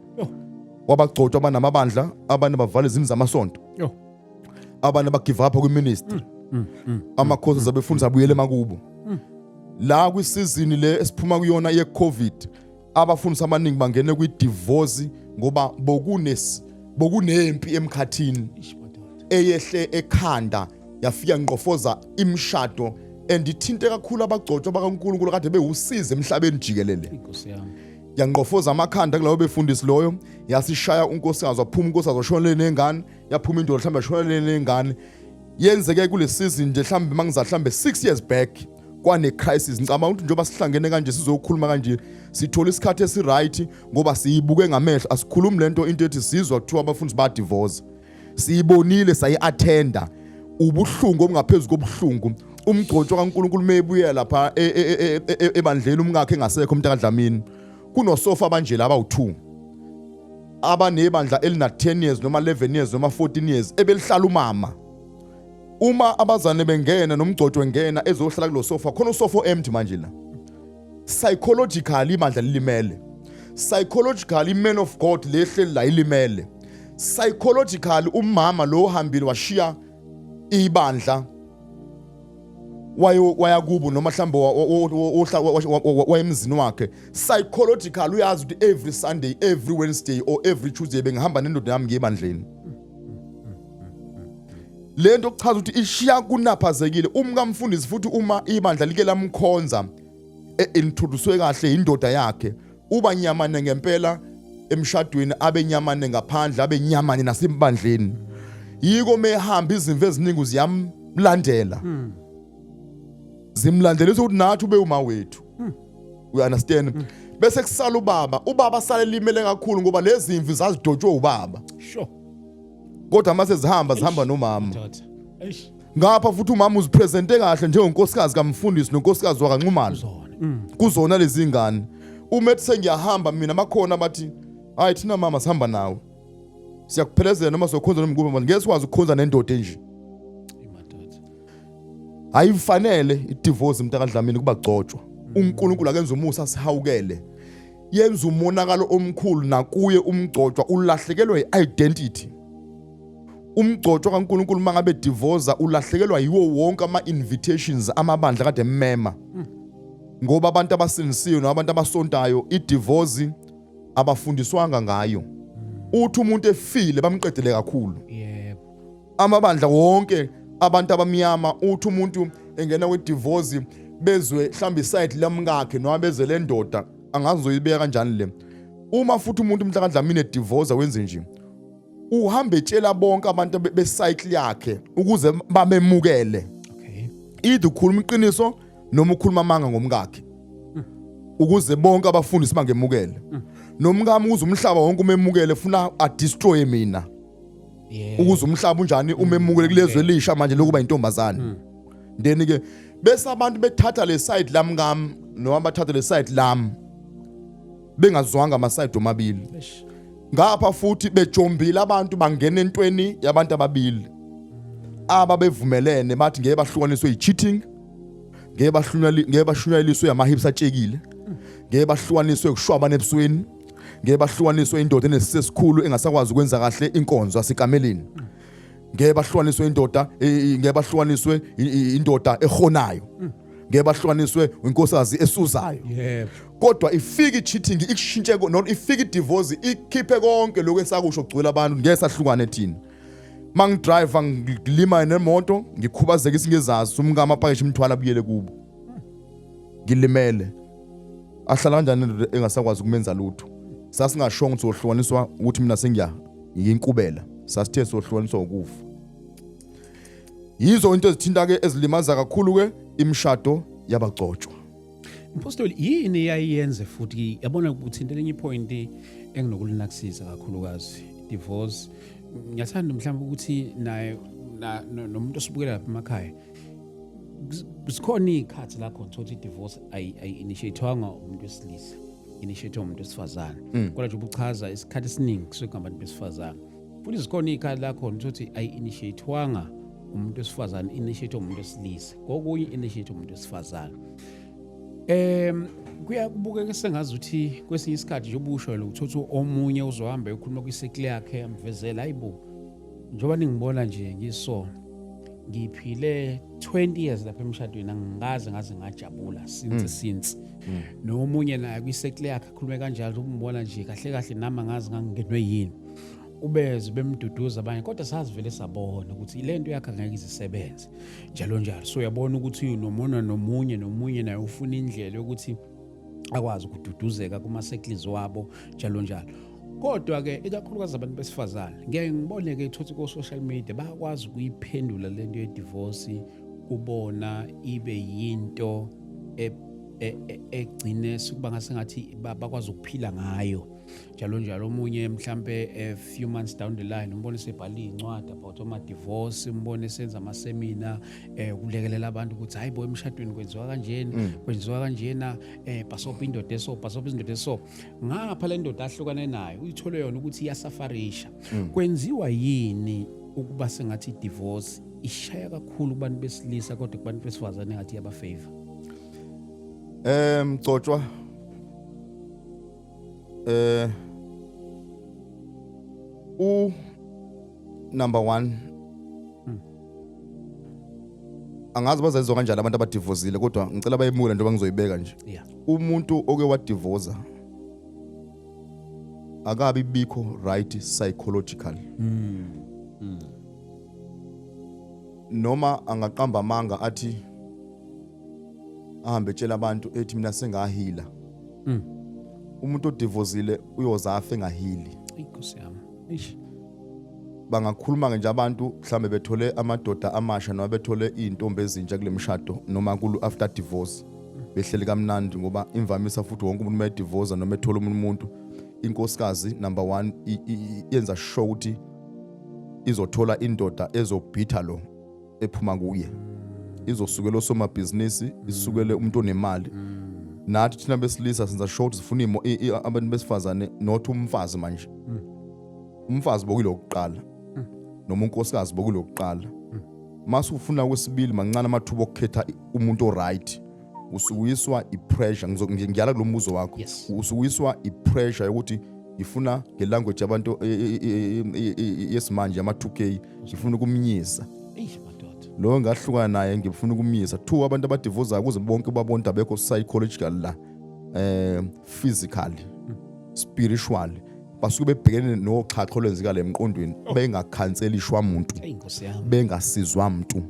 wabagcotshwa abanamabandla. Abanye bavala izindlu zamasonto, abanye bagive up kwiministry, amakhosi abefundisi abuyele emakubo. La kwisizini le esiphuma kuyona ye-Covid, abafundisi abaningi bangene kwi-divorce ngoba bokunempi emkhathini Ish, madoda. Eyehle ekhanda yafika ngqofoza imishado. And ithinte kakhulu abagcotshwa bakaNkulunkulu kade bewusiza emhlabeni jikelele. Inkosi yami. Yanqofoza amakhanda kulawo befundisi loyo, yasishaya unkosikazi, waphuma unkosikazi washonele nengane, yaphuma indoda mhlawumbe yashonele nengane. Yenzeke kule season nje mhlawumbe mangiza mhlawumbe 6 years back kwane crisis. Ngicabanga ukuthi njengoba sihlangene kanje sizokhuluma kanje sithola isikhathi esiright ngoba siyibuke ngamehlo, asikhulumi lento into ethi sizwa kuthiwa abafundisi ba divorce. Siyibonile, sayi-attenda, ubuhlungu obungaphezulu kobuhlungu. Umgcotshwa kaNkulunkulu mebuya lapha ebandleni umkakhe engasekho umntaka Dlamini, kunosofa abanje laba u2 abanebandla elina 10 years noma 11 years noma 14 years ebelihlala umama. Uma abazane bengena nomgcotshwa engena ezohlala kulo sofa, khona usofa empty manje la. Psychologically ibandla lilimele, psychologically man of God lehleli la ilimele, psychologically umama lo uhambile washiya ibandla wayo waya kubo noma mhlawumbe wayemzini wakhe. Psychologically uyazi ukuthi every Sunday, every Wednesday or every Tuesday bengihamba nendoda yami ngiye ebandleni. Lento kuchaza ukuthi ishiya kunaphazekile umkamfundisi. Futhi uma ibandla like lamkhonza, introduce kahle indoda yakhe, uba nyamane ngempela emshadweni, abe nyamane ngaphandle, abe nyamane nasembandleni. Yiko mehamba izimvu eziningi ziyamlandela, zimlandela ukuthi nathi ube uma wethu, you understand? Bese kusala ubaba, ubaba sale limele kakhulu ngoba lezi zimvu zazidotshwe ubaba. Kodwa mase zihamba, zihamba nomama. Doda. Eish. Ngapha futhi umama uzipresente kahle njengonkosikazi kamfundisi nonkosikazi wakaNxumalo Zona. Kuzona lezi ngane. Uma ethi sengiyahamba mina, bakhona bathi, "Hayi, thina mama sihamba nawe, siyakuphelezela noma sokhonza noma ngikuphi, ngeke sikwazi ukukhonza nendoda enje." Imadoda. Ayifanele idivorce mntaka Dlamini kubagcotshwa. uNkulunkulu akenza umusa, sihawukele. Yenza umonakalo omkhulu nakuye umgcotshwa, ulahlekelwa i-identity. Umgcotshwa kaNkulunkulu mangabe divorce ulahlekelwa yiwo wonke ama invitations amabandla kade emmema, ngoba abantu abasindisiwe nabantu abasontayo idivorce abafundiswanga ngayo. Uthi umuntu efile bamqedele kakhulu. Amabandla wonke abantu abamnyama, uthi umuntu engena kwidivorce bezwe mhlawumbe iside lamkakhe noma bezwe le ndoda, angazi uzoyibeka kanjani le. Uma futhi umuntu mhla kaDlamini edivorce wenze nje, uhambe etshela bonke abantu becycle yakhe ukuze bamemukele. Either ukhuluma iqiniso noma ukhuluma amanga ngomkakhe ukuze bonke abafundisi bangemukele, nomkami ukuze umhlaba wonke umemukele funa adestroy mina ukuze umhlaba unjani umemukele kulezwe elisha manje lokuba intombazane. Then ke bese abantu bethatha le side lamkami noma bathatha le side lami bengazwanga ama side omabili. Eish. Ngapha futhi bejombile abantu bangena entweni yabantu ababili aba bevumelene bathi ngeke bahlukaniswe i-cheating, ngeke bahlunyali, ngeke bashunyaliswe ama-hips atshekile, ngeke bahlukaniswe kushwabana ebusweni, ngeke bahlukaniswe indoda enesisi esikhulu engasakwazi ukwenza kahle inkonzo yasekameleni, ngeke bahlukaniswe indoda, ngeke bahlukaniswe indoda ehonayo, ngeke bahlukaniswe inkosikazi esuzayo. Kodwa ifika i-cheating ikushintshe noma ifika i-divorce ikhiphe konke lokho esakusho kugcwele abantu, ngeke sahlukane thina. Mangidrive ngilima nemoto ngikhubazeka isingezazi, umkami apakishe imithwalo abuyele kubo ngilimele. Ahlala kanjani indoda engasakwazi ukumenza lutho? Sasingashongo ukuthi sohlukaniswa ukuthi mina sengiya ngiyinkubela, sasithe sohlukaniswa ukufa. Yizo into ezithinta ke, ezilimaza kakhulu ke imishado yabagcotshwa. Mpostoli, yini yayiyenze futhi yabona uthinta elinye ipoint enginokulinakisisa kakhulukazi, divorce. Ngiyathanda mhlawumbe ukuthi naye nomuntu osibukela lapha emakhaya, zikhona iy'khathi la khona ukuthi i-divorce ayi-initiate-wanga umuntu wesilisa, initiate umuntu wesifazane. Kodwa nje ubuchaza isikhathi esiningi kusuke kungabantu besifazane. Futhi zikhona iy'khathi la khona ukuthi ayi-initiate-wanga umuntu wesifazane, initiate umuntu wesilisa, kokunye initiate umuntu wesifazane. Kuyakubukeka sengazuthi kwesinye isikhathi nje ubusho lo ukuthi omunye uzohamba ekhuluma kwisikli yakhe amvezela, hayibo, njengoba ningibona nje ngiso ngiphile 20 years lapha emshadweni, angikaze ngaze ngajabula since nomunye naye kwisekle yakhe akhulume kanjalo, umbona nje kahle kahle nami angazi ngangingenwe yini. Ubeze bemduduza abanye, kodwa sazivele sabona ukuthi le nto yakhe angeke izisebenze, njalo njalo. So uyabona ukuthi nomona nomunye nomunye naye ufuna indlela yokuthi akwazi ukududuzeka kuma-circles wabo, njalo njalo. Kodwa-ke ikakhulukazi abantu besifazane, ngeke ngibone-ke ithothi ko-social media bayakwazi ukuyiphendula le nto yedivosi kubona ibe yinto egcine sikuba ngasengathi bakwazi ukuphila ngayo, njalo njalo. Omunye mhlambe a few months down the line umbone sebhala iy'ncwadi about ama-divorce, umbone senza amasemina ukulekelela abantu ukuthi hayi bo, emshadweni kwenziwa kanjena, kwenziwa kanjena, bhasobha indoda eso, bhasobha indoda eso. Ngapha le ndoda ahlukane nayo uyithole yona ukuthi iyasafarisha. Kwenziwa yini ukuba sengathi i-divorce ishaya kakhulu kubantu besilisa, kodwa kubantu besifazane ngathi iyaba-favor? Mgcotshwa, u number 1, angazi bazayizwa kanjani abantu abadivozile, kodwa ngicela bayemukele njengoba ngizoyibeka nje. Umuntu oke wadivoza akabi bikho right psychologically, noma angaqamba amanga athi ahambe etshela abantu ethi mina sengahila. Umuntu odivozile uyoza afe engahili. Inkosi yami, eish. Bangakhuluma nje abantu mhlambe bethole amadoda amasha noma bethole izintombi ezintsha kule mshado noma kulu after divorce, behleli kamnandi, ngoba imvamisa futhi wonke umuntu mayedivorce noma ethola omunye umuntu, inkosikazi number 1 yenza sure ukuthi izothola indoda ezobhitha lo ephuma kuye, izosukela osomabhizinisi, isukele umuntu onemali. Nathi thina besilisa senza sure ukuthi sifuna abantu besifazane, not umfazi. Manje umfazi bokulokuqala noma unkosikazi bokulokuqala, mase ufuna kwesibili mancane amathuba okukhetha umuntu oright. Usukuyiswa ipressure. Ngiyala kulo mbuzo wakho. Usukuyiswa ipressure yokuthi ngifuna, ngelanguage yabantu yesimanje yama-2K, ngifuna ukumnyisa. Eish madoda. Lo ngahlukana naye ngifuna ukumyisa. Two, abantu abadivozayo kuze bonke babone abekho psychological la, physically, spiritual, basuke bebhekene noxhaxho olwenzeka le emqondweni, bengakhanselishwa muntu, Eyi Nkosi yami. bengasizwa muntu,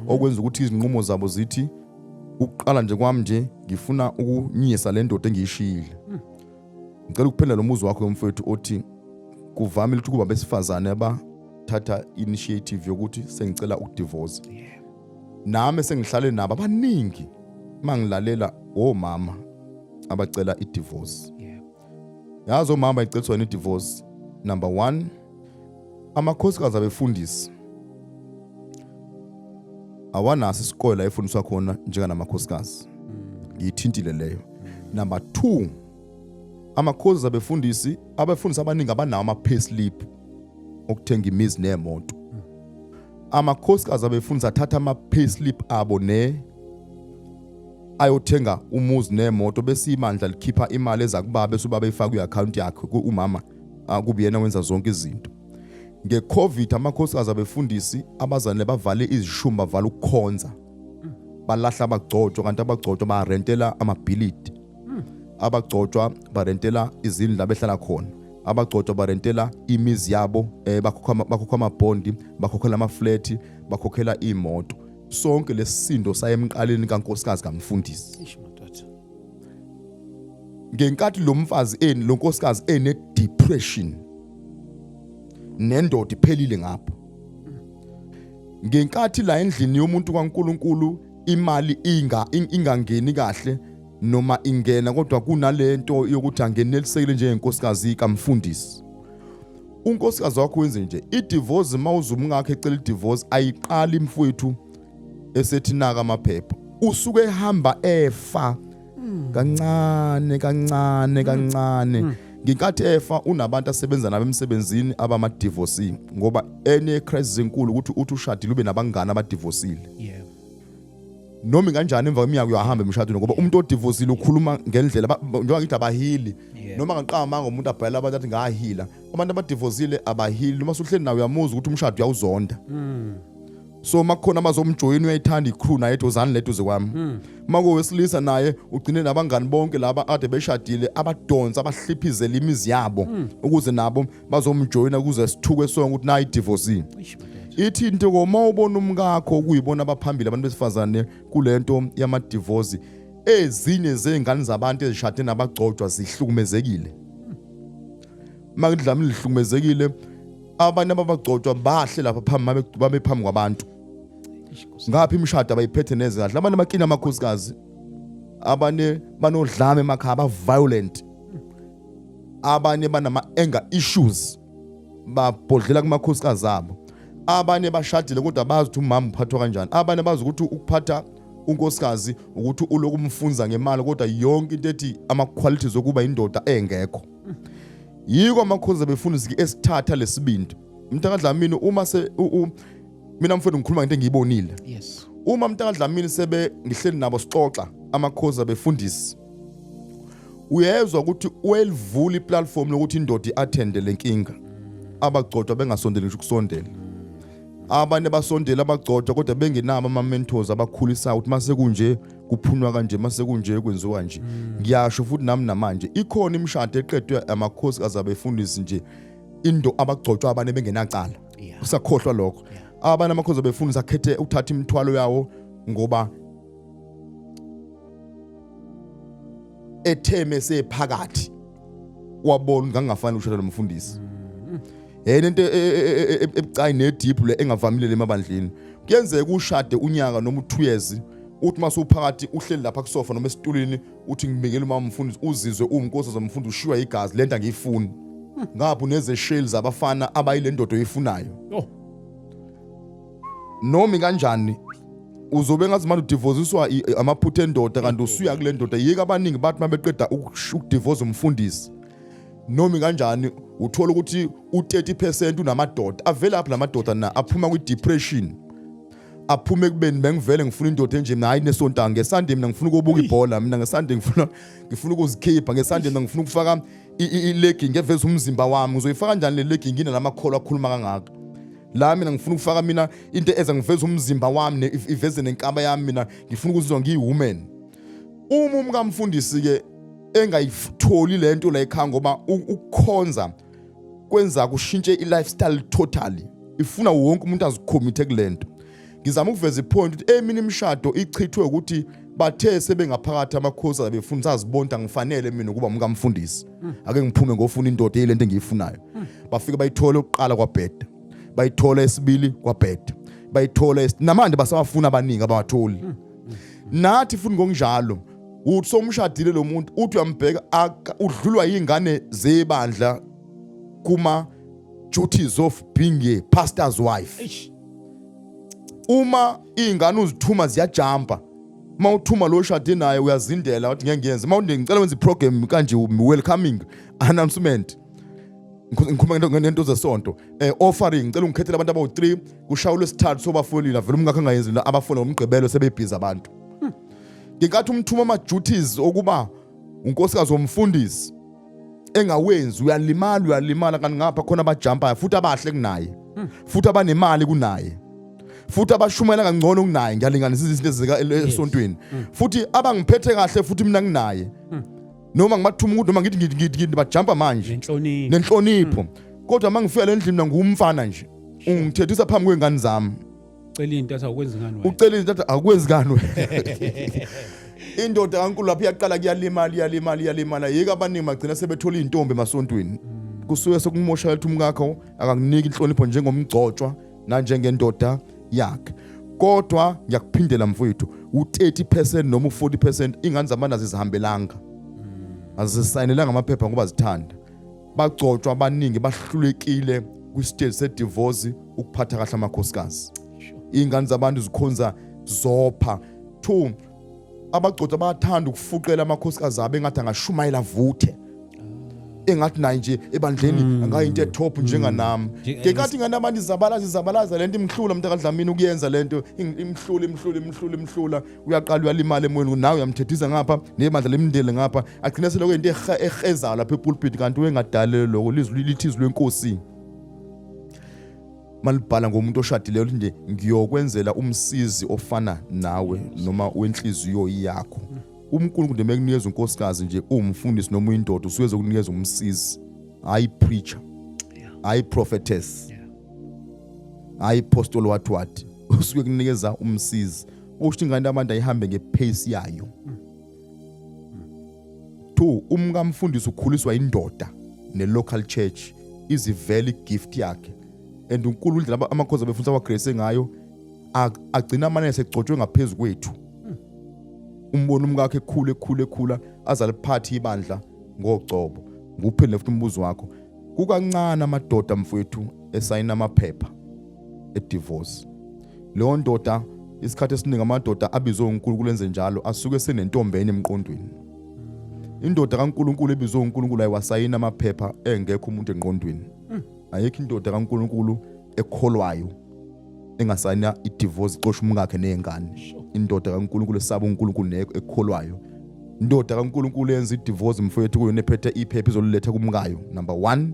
okwenza ukuthi izinqumo zabo zithi ukuqala nje kwami nje ngifuna ukunyisa le ndoda engiyishiyile. Ngicela ukuphendula lo muzi wakho mfowethu othi kuvamile ukuthi kuba besifazane abathatha initiative yokuthi sengicela ukudivorce. Nami sengihlale nabo abaningi, mangilalela omama abacela idivorce. Yazi omama iceliswa i-divorce, number 1, amakhosikazi abefundisi awanaso isikole la efundiswa khona njenganamakhosikazi, ngiyithintile leyo. Number 2, amakhosi abefundisi, abefundisi abaningi abanawo ama-payslip okuthenga imizi nemoto. Amakhosikazi abefundisi athatha ama-payslip abo ne ayothenga umuzi nemoto, bese ibandla likhipha imali eza kubaba, bese ubaba eyifaka kwi-account yakhe, umama kube yena wenza zonke izinto. Nge-COVID amakhosikazi abefundisi abazane bavale izishumi, bavala ukukhonza, balahla abagcotshwa, kanti abagcotshwa barentela amabhilidi, abagcotshwa barentela izindlu la behlala khona, abagcotshwa barentela imizi yabo, bakhokha amabhondi, bakhokhela amaflethi, bakhokhela imoto. Sonke lesisindo saya emqaleni kankosikazi kamfundisi. Eish madoda. Ngenkathi lo mfazi eni, lo nkosikazi ene depression, nendoda iphelile ngapha, ngenkathi la endlini yomuntu kaNkuluNkulu imali ingangeni kahle noma ingena, kodwa kunalento yokuthi angenelisekile njengenkosikazi kamfundisi. Unkosikazi wakho wenze nje idivorce, mawuze umngakhe ecela idivorce, ayiqali mfowethu esethi naka amaphepha, usuke ehamba efa kancane kancane kancane. Ngenkathi efa unabantu asebenza nabo emsebenzini abama-divorcee, ngoba enye crisis enkulu ukuthi uthi ushadile ube nabangani abadivosile. Noma kanjani emva kweminyaka uyahamba emshadweni, ngoba umuntu odivosile ukhuluma ngendlela njengoba ngithi abahili. Noma ngaqamba ngomuntu abhalela abantu athi ngahila, abantu abadivosile abahili. Uma usuhleli nawe uyamuzwa ukuthi umshado uyawuzonda. So makukhona abazomjoyina, uyayithanda icrew naye, ethi uzani leduze kwami. Makuwesilisa naye ugcine nabangani bonke laba ade beshadile, abadonsa abahliphizela imizi yabo ukuze nabo bazomjoyina, ukuze sithuke sonke ukuthi nayi divorce. Eish, madoda. Ithi into uma ubona umkakho, kuyibona abaphambili abantu besifazane kulento yama divorce, ezinye zezingane zabantu ezishade nabagcotshwa zihlukumezekile. Makudlamini lihlukumezekile, abanye ababagcotshwa bahle lapha phambi, babe phambi kwabantu. Eish, Nkosi. Ngapha imishado abayiphethe neze kahle, abanye bakina amakhosikazi, abanye banodlame emakhaya, aba violent, abanye banama anger issues, babhodlela kumakhosikazi abo. Abanye bashadile kodwa bazi ukuthi umama uphathwa kanjani. Abanye bazi ukuthi ukuphatha unkosikazi ukuthi uloku umfunza ngemali, kodwa yonke into ethi ama qualities okuba indoda engekho. Yiko amakhosi befundisi esithatha lesibindi, mntakaDlamini. Uma se mina mfowethu ngikhuluma ngento engiyibonile. Uma mntakaDlamini sebe ngihleli nabo sixoxa amakhosi abefundisi, uyezwa ukuthi uyelivula iplatform lokuthi indoda iattende lenkinga, abagcotshwa bengasondeli ngisho ukusondela. Abanye basondela abagcotshwa kodwa bengenabo ama mentors abakhulisayo ukuthi mase kunje kuphunywa kanje, mase kunje kwenziwa nje. Ngiyasho futhi nami namanje ikhona imishado eqedwe amakhosi azabefundisi nje, into abagcotshwa abane bengenacala. Usakhohlwa lokho. Abanye amakhosi abefundisi akhethe ukuthatha imithwalo yawo ngoba etheme sephakathi wabona ngangafanele ushada nomfundisi. Yena into ebucayi nedeep le engavamile emabandleni, kuyenzeka ushade unyaka noma u2 years, uthi mase uphakathi uhleli lapha kusofa noma esitulini, uthi ngibikele umama umfundisi, uzizwe uwumnkosi zomfundisi, ushiywa igazi lento angiyifuni. Ngapha unezesheli zabafana abayile ndoda oyifunayo. Oh. Noma kanjani uzobe ngathi manje udivoziswa amaphutha endoda, kanti usuya kule ndoda. Yike abaningi bathi mabeqeda ukudivoza umfundisi, noma kanjani uthola ukuthi u30% unamadoda avela apha. Lamadoda na aphuma kwi-depression, aphume ekubeni bengivele ngifuna indoda enje mina, hayi nesontanga ngeSunday, mina ngifuna ukubuka ibhola, mina ngeSunday ngifuna ukuzikhipha, ngeSunday mina ngifuna ukufaka i-legging eveza umzimba wami. Ngizoyifaka kanjani le legging inalamakholwa akhuluma kangaka la? Mina ngifuna ukufaka mina into eza ngiveza umzimba wami, iveze nenkaba yami. Mina ngifuna ukuzizwa ngiyi-woman. Uma umkamfundisi ke engayitholi lento la ekhaya, ngoba ukukhonza kwenza kushintshe i-lifestyle totally, ifuna wonke umuntu azikhomithe kulento. Ngizama ukuveza ipoint ukuthi eminye imishado ichithwe ukuthi bathe sebengaphakathi amakhosi abefundisa, azibona ngifanele mina ukuba umkamfundisi, ake ngiphume ngofuna indoda eyilento engiyifunayo. Bafike bayithola ukuqala kwabheda, bayithola esibili kwabheda, bayithola namanje basawafuna abaningi, abawatholi. Nathi futhi ngokunjalo, uthi somshadile lo muntu, uthi uyambheka, udlulwa yingane zebandla kuma duties of being a pastor's wife. Eish. Uma iy'ngane uzithuma ziyajampa, uma uthuma lo oshade naye uyazindela, wathi ngeke ngiyenze. Uma uthi ngicela wenze iprogram kanje, welcoming announcement, ngikhuluma ngento zesonto, offering, ngicela ungikhethele abantu abawu-3 kushaya ulwesithathu sobafolile, avele umngakho angayenzi la abafona ngomgqibelo sebebhizi abantu. Ngenkathi umthuma ama-duties okuba unkosikazi womfundisi engawenzi, uyalimala, uyalimala. Kanti ngapha khona abajampayo futhi abahle kunaye, futhi abanemali kunaye, futhi abashumela kangcono kunaye. Ngiyalinganisa izinto ezika esontweni, futhi abangiphethe kahle futhi mina nginaye, noma ngibathuma ukuthi noma ngithi ngithi ngithi ngithi bajampa manje. Nenhlonipho. Nenhlonipho. Kodwa uma ngifika le ndlini mina ngumfana nje, ungithethisa phambi kwey'ngane zami. Cela into athi awukwenzi ngani wena. Ucela izinto athi akwenzi kani wena. Indoda kaNkulu lapho iyaqala kuyalimala, iyalimala, iyalimala. Yike abaningi bagcina sebethola iy'ntombi emasontweni. Kusuke sekumosha ukuthi umkakho akakuniki inhlonipho njengomgcotshwa nanjengendoda yakhe. Kodwa ngiyakuphindela mfowethu, u-30% noma u-40% ingane zabantu azizihambelanga, azisayinelanga amaphepha ngoba zithanda. Bagcotshwa abaningi bahlulekile kwistage sedivorce ukuphatha kahle amakhosikazi. Iy'ngane zabantu zikhonza zopha. Two, abagcotshwa bayathanda ukufuqela amakhosikazi abo engathi angashumayela vuthe, engathi naye nje ebandleni angayinto etop njenganami. Ngenkathi ingane abantu izabalaza, izabalaza lento imhlula umuntu akaDlamini ukuyenza lento, imhlula, imhlula, imhlula, imhlula, uyaqala uyalimala emoyeni, nawe uyamthethisa ngapha nebandla lemndele ngapha, agcina seloko into ehezayo lapha epulpit, kanti wengadalele lokho. Lizwi lithi, izwi lwenkosi. Malibhala ngomuntu oshadileyo lithi nje ngiyokwenzela umsizi ofana nawe noma wenhliziyo yakho. UNkulunkulu nje mekunikeza unkosikazi nje uwumfundisi noma uyindoda usuke ezokunikeza umsizi, hayi preacher, hayi prophetess, hayi apostle, what what, usuke kunikeza umsizi. Okusho ingane abantu ayihambe ngepace yayo. Two, umkamfundisi ukhuliswa indoda ne-local church izivele igift yakhe and uNkulunkulu indlela amakhozi abefundisa awagrace ngayo agcina amane segcotshwe ngaphezulu kwethu. Umbona umkakhe ekhula ekhula ekhula azaliphathe ibandla ngogcobo. Nguphendule futhi umbuzo wakho. Kukancane amadoda mfowethu esayina amaphepha edivorce. Leyo ndoda, isikhathi esiningi amadoda abizwe uNkulunkulu enze njalo asuke senentombi enye emqondweni. Indoda kaNkulunkulu ebizwe uNkulunkulu ayiwasayina amaphepha engekho umuntu engqondweni. Ayikho indoda kaNkulunkulu ekholwayo engasayina idivorce ixosha umkakhe nezingane. Indoda kaNkulunkulu esaba uNkulunkulu ekholwayo, indoda kaNkulunkulu yenza idivorce mfowethu kuyona ephethe iphepha izoliletha kumkayo. Number 1,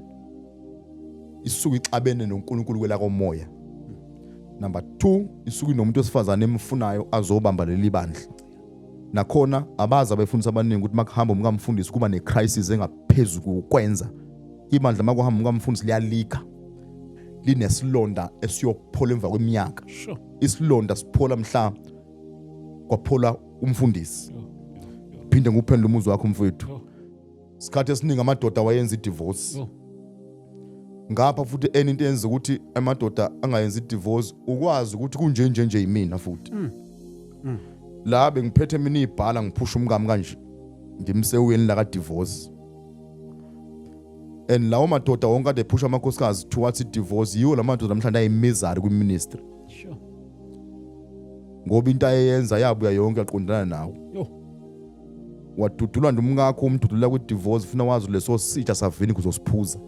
isuke ixabene noNkulunkulu kwelakomoya. Number 2, isuke inomuntu wesifazane emfunayo azobamba leli bandla. Nakhona abazi abefundisi abaningi ukuthi makuhamba umkamfundisi kuba necrisis engaphezulu kokwenza ibandla. Makuhamba umkamfundisi liyalika, linesilonda esiyophola emva kweminyaka. Isilonda siphola mhla kwaphola umfundisi. Phinde nguphendule umuzi wakho mfowethu. Isikhathi esiningi amadoda wayenza idivorce. Ngapha futhi enye into yenza ukuthi amadoda angayenzi idivorce ukwazi ukuthi kunje nje nje yimina futhi. La bengiphethe mina ibhala ngiphusha umkami kanje ngimsewuyeni la ka divorce. And lawo madoda wonke ade ephusha amakhosikazi towards i-divorce yiwo la madoda namhlanje ayimizari kwi-ministry. Ngoba into ayeyenza yabuya yonke yaqondana nawo. Wadudulwa nje umkakho, umdudula kwi-divorce, funa wazi leso sitsha savini kuzosiphuza.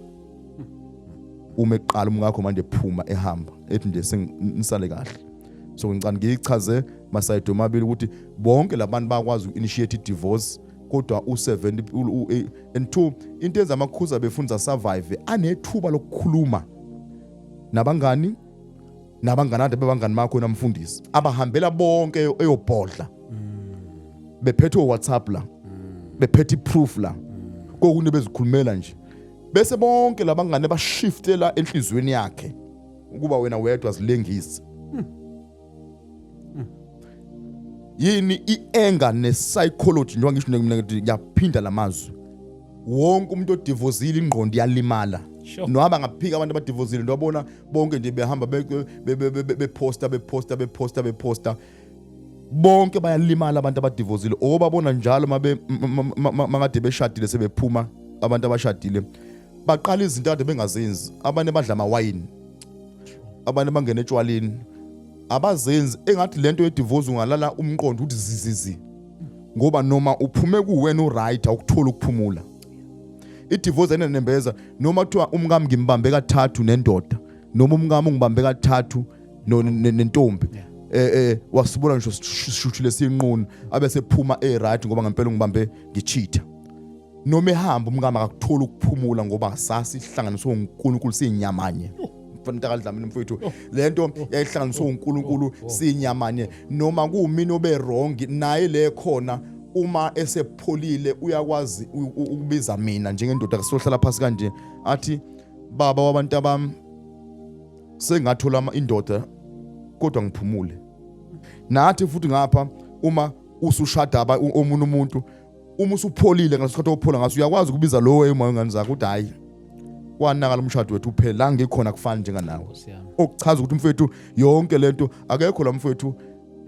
Uma eqala umkakho manje ephuma ehamba ethi nje sengisale kahle. So ngicela ngiyichaze masayidi omabili ukuthi bonke labantu bayakwazi uku-initiate i-divorce, kodwa u-70 and two, into enza amakhuza befundisa survive anethuba lokukhuluma nabangani nabangani ade bebangani bakho namfundisi abahambela bonke eyobhodla bephethe o-WhatsApp la, bephethe i-proof la, kokunye bezikhulumela nje, bese bonke labangane bashiftela enhliziyweni yakhe ukuba wena wedwa zilengise. Yini i-anger ne-psychology? Njengoba ngisho mina ngithi ngiyaphinda lamazwi, wonke umuntu odivozile ingqondo iyalimala. Noma ngaphika abantu abadivozile, ndwabona bonke nje behamba beposta beposta beposta beposta, bonke bayalimala abantu abadivozile obabona njalo mabe makade beshadile sebephuma. Abantu abashadile baqala izinto kade bengazenzi. Abanye badla amawayini, abanye bangena etshwaleni abazenzi. Engathi lento yedivorce ungalala umqondo ukuthi zizizi, ngoba noma uphume kuwena uright awukuthola ukuphumula. Idivorce ayinanembeza. Noma kuthiwa umkami ngimbambe kathathu nendoda, noma umkami ungibambe kathathu nentombi, wasibona ngisho sishuthile sinqunu abe sephuma e right ngoba ngempela ungibambe ngicheata. Noma ehamba umkami akakuthola ukuphumula ngoba sasihlanganiswe uNkulunkulu siyinyamanye. Mfana kaDlamini mfowethu, lento yayihlanganiswe uNkulunkulu siyinyamanye. Noma kuwumina obe wrong naye le khona, uma esepholile uyakwazi ukubiza mina njengendoda kusohlala phansi kanje athi, "Baba wabantu abami, sengathola indoda kodwa ngiphumule." Nathi futhi ngapha uma usushada omunye umuntu, uma usupholile ngasikhathi ophola ngaso, uyakwazi ukubiza lowo uma ingane zakho ukuthi, "Hayi, wanaka umshado wethu uphela la ngikhona kufani njenganawe." Nkosi yami. Okuchaza ukuthi mfethu yonke lento akekho la mfethu.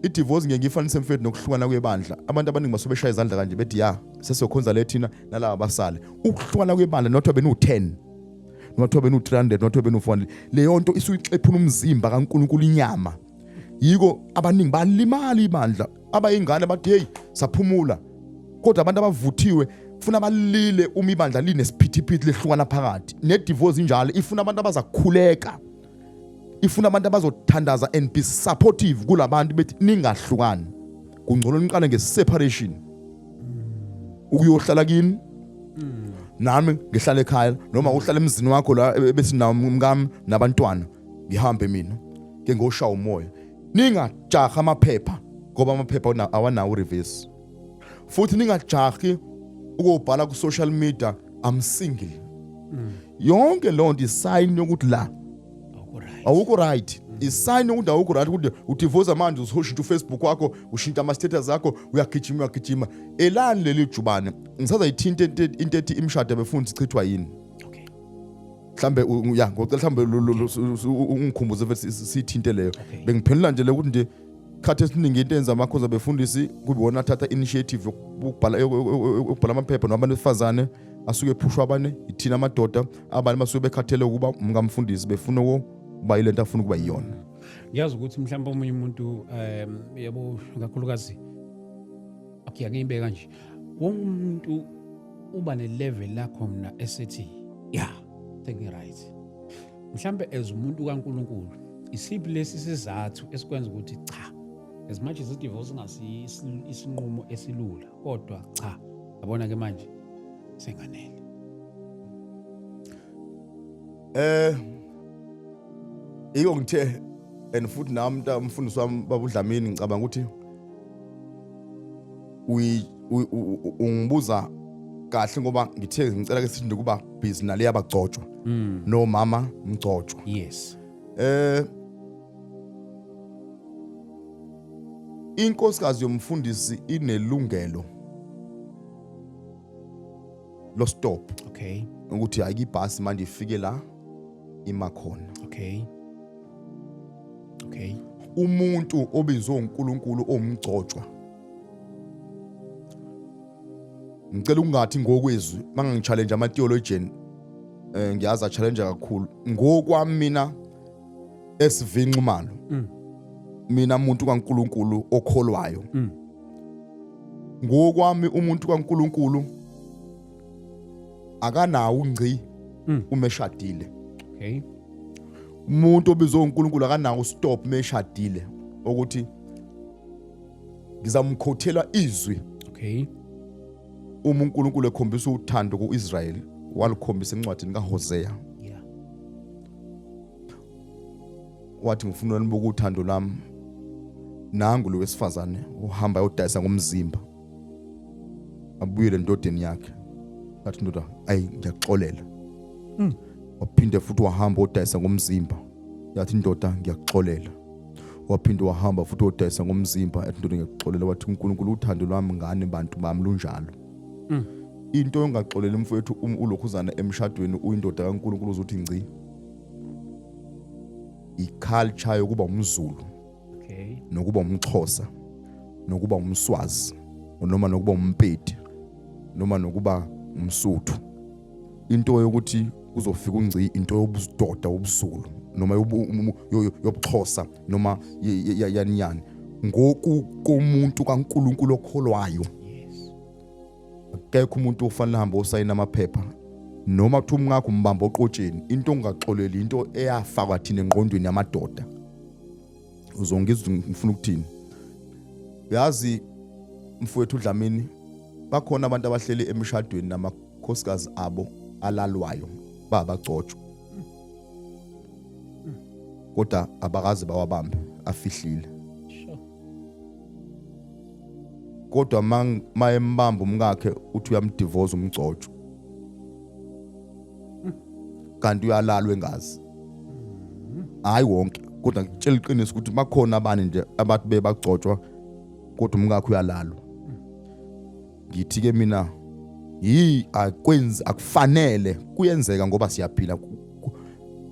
I-divorce ngeke ngiyifanise mfethu nokuhlukana kwebandla. Abantu abaningi basuke beshaya izandla kanje bethi, "Ya, sesiyokhonza le thina nalaba basale." Ukuhlukana kwebandla, nothiwa benu-10, nothiwa benu-300, nothiwa benu-400, leyo nto isuyixephula umzimba kaNkulunkulu inyama. Yiko abaningi balimala ibandla, abayingane bathi, "Hey, saphumula," kodwa abantu abavuthiwe funa balile uma ibandla linesiphithiphithi lehlukana phakathi. Ne-divorce injalo, ifuna abantu abazakhuleka, ifuna abantu abazothandaza and be supportive kulabantu bethi ningahlukani, kungcono niqale nge-separation ukuyohlala kini, nami ngihlala ekhaya noma uhlala emzini wakho la ebesinawo umkami nabantwana. Ngihambe mina ke ngoshaya umoya. Ningajaha amaphepha ngoba amaphepha awanawo reverse. Futhi ningajahi ukubhala ku social media, I'm single. Yonke leyo nto isign yokuthi la awukho right. Isign yokuthi awukho right ukuthi udivorce manje, uzoshintsha uFacebook wakho, ushintsha ama status akho, uyagijima, uyagijima. Elani leli jubane? Ngisazayithinta into ethi imishado befuna ichithwa yini. Mhlambe ya, ngocela mhlambe ungikhumbuze futhi sithinte leyo. Bengiphendula nje lokuthi nje khathi esiningi into enza amakhoza befundisi kube wona athatha initiative yokubhala amaphepha noma abantu besifazane asuke ephushwa abane ithina amadoda, abanye basuke bekhathele ukuba umkamfundisi, befuna ukuba yilento afuna ukuba yiyona. Ngiyazi ukuthi mhlawumbe omunye umuntu, yabo, kakhulukazi, okay, ake ngibeka nje, wonke umuntu uba ne-level lakho mna esethi ya, sengi-right. Mhlambe as umuntu kaNkuluNkulu, isiphi lesi sizathu esikwenza ukuthi cha, as much as i-divorce ingasi isinqumo esilula, kodwa cha, yabona ke manje senganele? Iko ngithe and futhi nami mfundisi wami baba uDlamini, ngicabanga ukuthi ungibuza kahle ngoba ngithe ngicela ke sithi kuba busy nale yabagcotshwa nomama mgcotshwa. Inkosikazi yomfundisi inelungelo lo stop ukuthi hayi, ibhasi manje ifike la ima khona. Umuntu obizwe uNkulunkulu omgcotshwa, ngicela ukungathi ngokwezwi mangangi-challenge ama theologian, ngiyazi a challenge kakhulu. Ngokwami mina SV Nxumalo, mina umuntu kaNkuluNkulu okholwayo, ngokwami umuntu kaNkuluNkulu akanawo ungci uma eshadile. Umuntu obizwe uNkulunkulu akanawo stop meshadile ukuthi ngizamkhothela izwi. Uma uNkulunkulu ekhombisa uthando kuIsrael, walikhombisa encwadini kaHosea. Wathi, "Ngifuna nibuke uthando lami. Nangu lo wesifazane uhamba ayodayisa ngomzimba, abuyele endodeni yakhe." Athi, "Ndoda, ayi, ngiyakuxolela." Waphinde futhi wahamba odayisa ngomzimba, yathi, "Indoda, ngiyakuxolela." Waphinde wahamba futhi odayisa ngomzimba, yathi, "Indoda, ngiyakuxolela." Wathi uNkulunkulu, "Uthando lwami ngane bantu bami lunjalo." Into yongaxoleli, mfowethu, ulokhuzana emshadweni, uyindoda kaNkulunkulu, uzothi ngci iculture yokuba umZulu nokuba umXhosa nokuba umSwazi noma nokuba umPedi noma nokuba umSuthu. Into yokuthi kuzofika ungci, into yobudoda wobuZulu noma yobuXhosa noma yani yani, ngoku komuntu kaNkuluNkulu okholwayo, akekho umuntu ofanele ahambe osayina amaphepha noma kuthiwa umngakho umbamba oqotsheni. Into ongaxoleli into eyafakwa thina engqondweni yamadoda. Uzongizwa ngifuna ukuthini? Yazi mfowethu uDlamini, bakhona abantu abahleli emshadweni namakhosikazi abo alalwayo, babagcotshwa, kodwa abakaze bawabambe, afihlile. Kodwa mayembamba umkakhe, uthi uyamdivorce umgcotshwa, kanti uyalalwa engazi. Hayi wonke, kodwa ngitshela iqiniso ukuthi bakhona abanye nje abathi bebagcotshwa kodwa umkakhe uyalalwa. Ngithi ke mina yi akwenzi, akufanele kuyenzeka ngoba siyaphila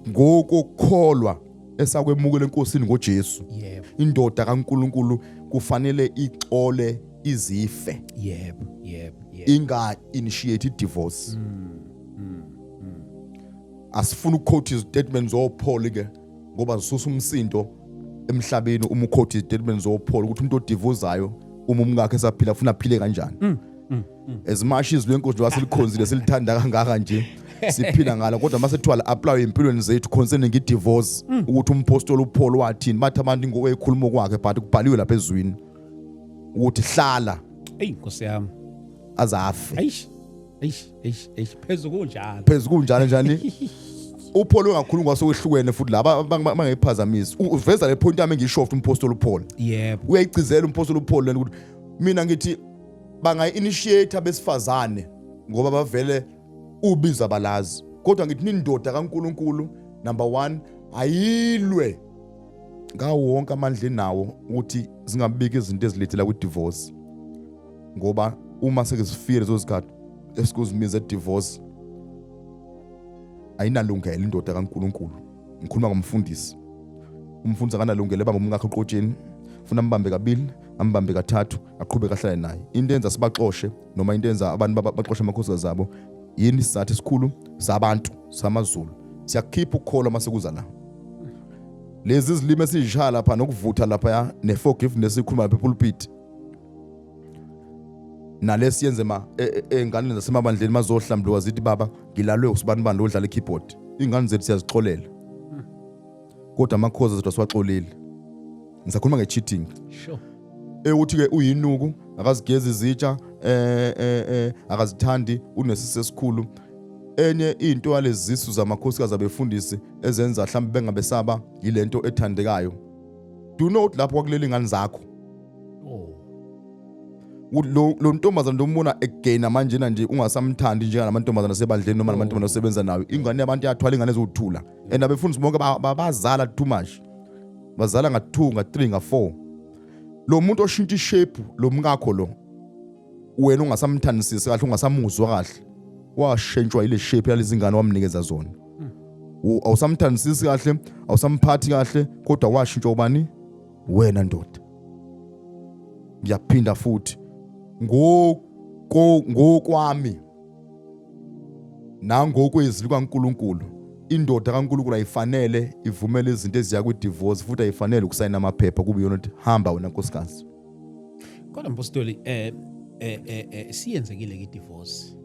ngokukholwa esakwemukela eNkosini ngoJesu. Indoda kaNkuluNkulu kufanele ixole izife, yebo yebo yebo inga initiate divorce. Asifuni ukuquote izistatement zoPaul ke ngoba zisusa umsindo emhlabeni uma uquote izistatement zoPaul ukuthi umuntu odivozayo uma umkakhe esaphila ufuna aphile kanjani. As much izwi lenkosi njengoba silikhonzile, silithanda kangaka nje, siphila ngalo, kodwa mase kuthiwa la-apply empilweni zethu concerning i-divorce, ukuthi umpostoli uPaul wathini, bathi abantu ngowekhuluma kwakhe, but kubhaliwe lapha ezwini ukuthi hlala Eyi Nkosi yami. azafe. Eish, eish, eish, eish, phezu kunjalo. Phezu kunjalo njani. uPaul ungakhuluma kwasokuhlukene futhi laba bangayiphazamisi. Uveza le point yami engisho futhi umpostoli uPaul. Yebo. Uyayigcizela umpostoli uPaul lena ukuthi mina ngithi bangayi-initiate abesifazane ngoba bavele ubiza balazi, kodwa ngithi nindoda kaNkuluNkulu number 1 ayilwe ngawo wonke amandla enawo ukuthi zingabiki izinto ezilethela kwi-divorce, ngoba uma seke zifike lezo zikhathi esikuzimiza divorce ayinalungelo indoda kaNkuluNkulu. Ngikhuluma ngomfundisi. Umfundisi akanalungelo ebamba umkakhe oqotsheni, funa ambambe kabili, ambambe kathathu, aqhubeke ahlale naye. Into enza sibaxoshe noma into enza abantu baxoshe amakhosikazi abo yini? Isizathu esikhulu sabantu samaZulu, siyakhipha ukukholwa mase kuza la. Lezi zilimi esizishaya lapha nokuvutha lapha ne-forgiveness ikhuluma lapha epulpit nalesi yenze ma ey'nganeni zasemabandleni mazohlambuluka zithi, "Baba, ngilalwe usibanibani lo odlala i-keyboard." Iy'ngane zethu siyazixolela, kodwa amakhosi zethu asiwaxoleli. Ngisakhuluma nge-cheating. Ewuthi-ke uyinuku, akazigezi izitsha, akazithandi, unesisi esikhulu. Enye into yalezi zisu zamakhosikazi abefundisi ezenza mhlawumbe bengabesaba yilento ethandekayo, do you know ukuthi lapho kwakuleli ingane zakho? Oh. Lo ntombazana lombona egaina manjena nje ungasamthandi njengalamantombazana asebandleni noma namantombazana osebenza nayo. Ingane yabantu yathwala ingane ezothula, and abefundisi bonke bazala too much, bazala nga-2, nga-3, nga-4. Lo muntu oshintsha ishape lo mkakho lo wena ungasamthandisisi kahle, ungasamuzwa kahle, washentshwa ile shape yalezi ngane wamnikeza zona. Awusamthandisisi kahle, awusamphathi kahle, kodwa washintshwa ubani? Wena ndoda. Ngiyaphinda futhi, ngokwami nangokwezwi likaNkuluNkulu, indoda kaNkuluNkulu ayifanele ivumele izinto eziya kwi-divorce, futhi ayifanele ukusayina amaphepha kube yona ukuthi hamba wena nkosikazi. Kodwa mpostoli, siyenzekile ke divorce,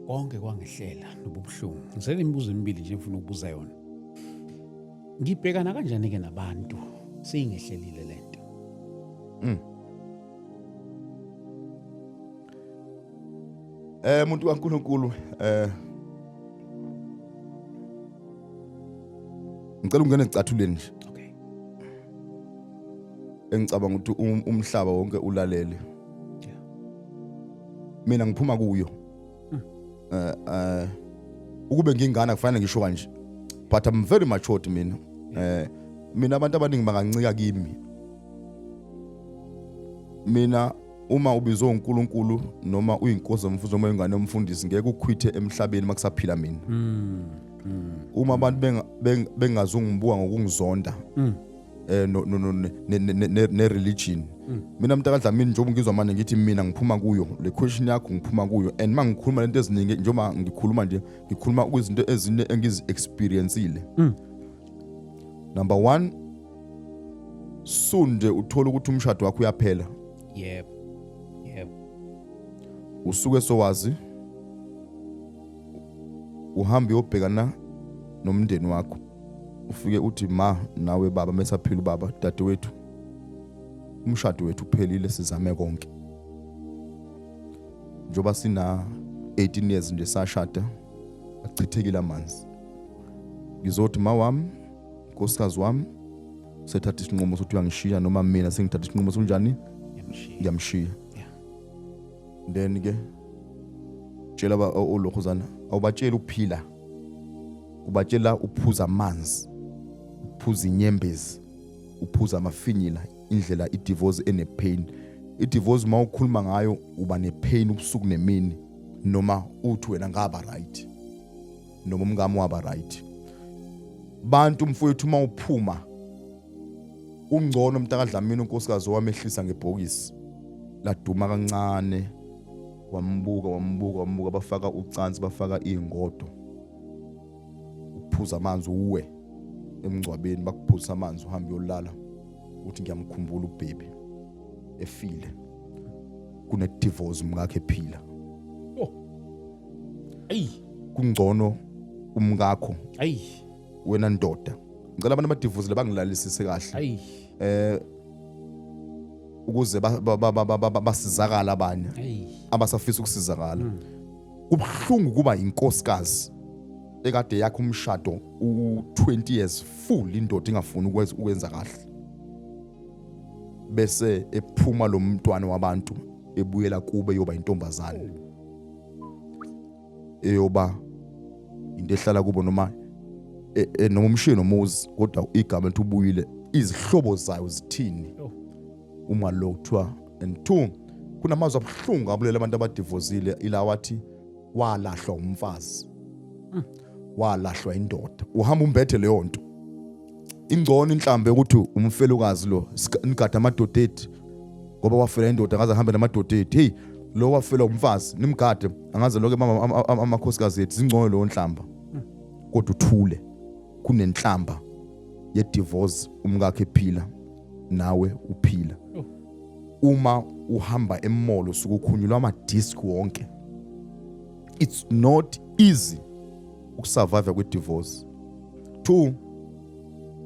konke kwangehlela nobubuhlungu. Ngisele imibuzo emibili nje ngifuna ukubuza yona. Ngibhekana kanjani ke nabantu seyingehlelile lento? Muntu kaNkuluNkulu, ngicela ungene ecathuleni nje. Okay. Engicabanga ukuthi umhlaba wonke ulalele. Mina ngiphuma kuyo. Ukube ngingana kufanele ngisho kanje. But I'm very matured mina. Mina abantu abaningi bangancika kimi. Mina uma ubizwe uNkulunkulu noma uyinkosi yomfundisi noma ingane yomfundisi, ngeke ukhwithe emhlabeni makusaphila mina. Uma abantu bengazungibuka ngokungizonda no no no ne religion, mina mntaka Dlamini, njengoba ngizwa manje ngithi mina ngiphuma kuyo le question yakho, ngiphuma kuyo, and mangikhuluma lento eziningi, njengoba ngikhuluma nje, ngikhuluma kwizinto ezine engizi experienceile. Number 1, soon nje uthola ukuthi umshado wakho uyaphela. Yebo yebo. Usuke sowazi uhamba uyobhekana nomndeni wakho, ufike uthi, "Ma, nawe baba," mesaphila ubaba, "dadewethu, umshado wethu uphelile, sizame konke njengoba sina 18 years nje sashada, achithekile amanzi. Ngizothi ma wami, nkosikazi wami sethatha isinqumo sokuthi uyangishiya, noma mina sengithatha isinqumo sokunjani." Ngiyamshiya. Ngiyamshiya. Then ke tshela olokhuzana, awubatsheli ukuphila, ubatshela uphuza amanzi, uphuza inyembezi, uphuza amafinyila. Indlela i-divorce ene-pain, i-divorce uma ukhuluma ngayo uba ne-pain ubusuku nemini, noma uthi wena ngaba right noma umngami waba right. Bantu mfowethu, uma uphuma ungcono mntakaDlamini, unkosikazi wamehlisa ngebhokisi laduma kancane, wambuka, wambuka, wambuka, bafaka ucansi, bafaka iy'ngodo, uphuza amanzi, uwe emngcwabeni, bakuphuzisa amanzi, uhambe uyolala uthi ngiyamkhumbula ubaby efile, kune-divorce umkakhe ephila. Oh. Ayi. Kungcono umkakho Ayi. wena ndoda, ngicela abantu abadivozile bangilalisise kahle. Ayi. Ukuze basizakala abanye Ayi. abasafisa ukusizakala. Kubuhlungu kuba inkosikazi. Ekade yakho umshado u20 years full, indoda ingafuni ukwenza kahle, bese ephuma lo mntwana wabantu, ebuyela kube yoba intombazane, eyoba into ehlala kubo noma umshiye nomuzi, kodwa igama elithi ubuyile, izihlobo zayo zithini? Oh. Uma lo kuthiwa and two, kunamazwi abuhlungu abulela abantu abadivozile, ila wathi walahlwa umfazi, walahlwa indoda, uhamba umbethe leyo nto. Ingcono inhlambe ukuthi umfelokazi lo, nigada amadoda ethu, ngoba wafela indoda, angaze ahambe namadoda ethu. Hey, lo wafela umfazi, nimgade, angaze lokho amakhosikazi ethu. Zingcono leyo nhlamba, kodwa uthule, kunenhlamba ye-divorce umkakhe ephila, nawe uphila. Oh. Uma uhamba e-mall usuke ukhunyulwa ama-disc wonke. It's not easy ukusurvive kwi-divorce. Two,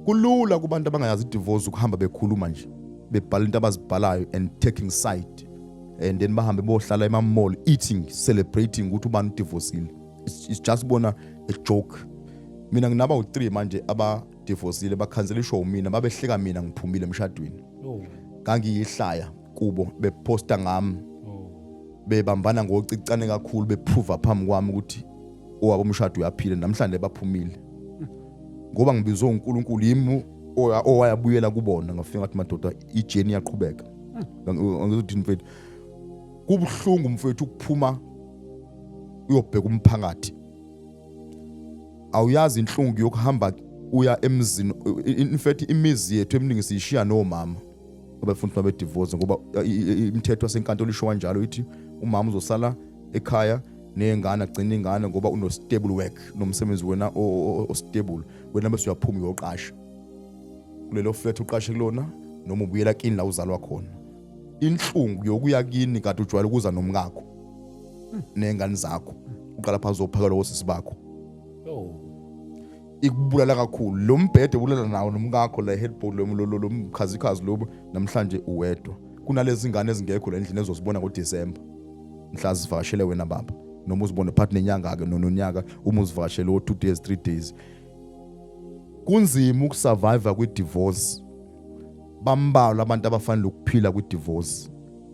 kulula kubantu abangayazi i-divorce ukuhamba bekhuluma nje, bebhala into abazibhalayo and taking side, and then bahambe bohlala ema-mall eating, celebrating ukuthi ubani udivosile. It's just bona a joke. Mina nginaba u-3 manje abadivosile, bakhanseliswa umina, babehleka mina ngiphumile emshadweni. Ngangiyihlaya kubo, beposta ngami, bebambana ngocicane kakhulu, beprova phambi kwami ukuthi owabo umshado uyaphila. Namhlanje baphumile ngoba ngibizwe uNkulunkulu, yimi owayabuyela kubona. Ngafika ngathi, "Madoda, ijourney iyaqhubeka." Angizothi mfethu, kubuhlungu mfethu ukuphuma uyobheka umphakathi. Awuyazi inhlungu yokuhamba uya emzini. In fact, imizi yethu eminingi siyishiya nomama abafuna ukuthi babe divorce, ngoba imithetho yasenkantolo isho kanjalo, ithi umama uzosala ekhaya ney'ngane, agcina ingane, ngoba uno-stable work, nomsebenzi wena o-stable. Wena bese uyaphuma uyoqasha kulelo flat uqashe kulona, noma ubuyela kini la uzalwa khona. Inhlungu yokuya kini kade ujwayele ukuza nomkakho ney'ngane zakho, uqala phansi uzophakela osisi bakho, ikubulala kakhulu. Lo mbhede ubulala nawo nomkakho, la headboard, lo mkhazikhazi lobu. Namhlanje uwedwa, kunalezi ngane ezingekho la endlini ezozibona ngoDisemba mhla zivakashele wena baba, noma uzibone phakathi nenyanga ke nonyaka uma uzivakashele o 2 days, 3 days. Kunzima ukusurvive kwi-divorce. Bambalwa abantu abafanele ukuphila kwi-divorce.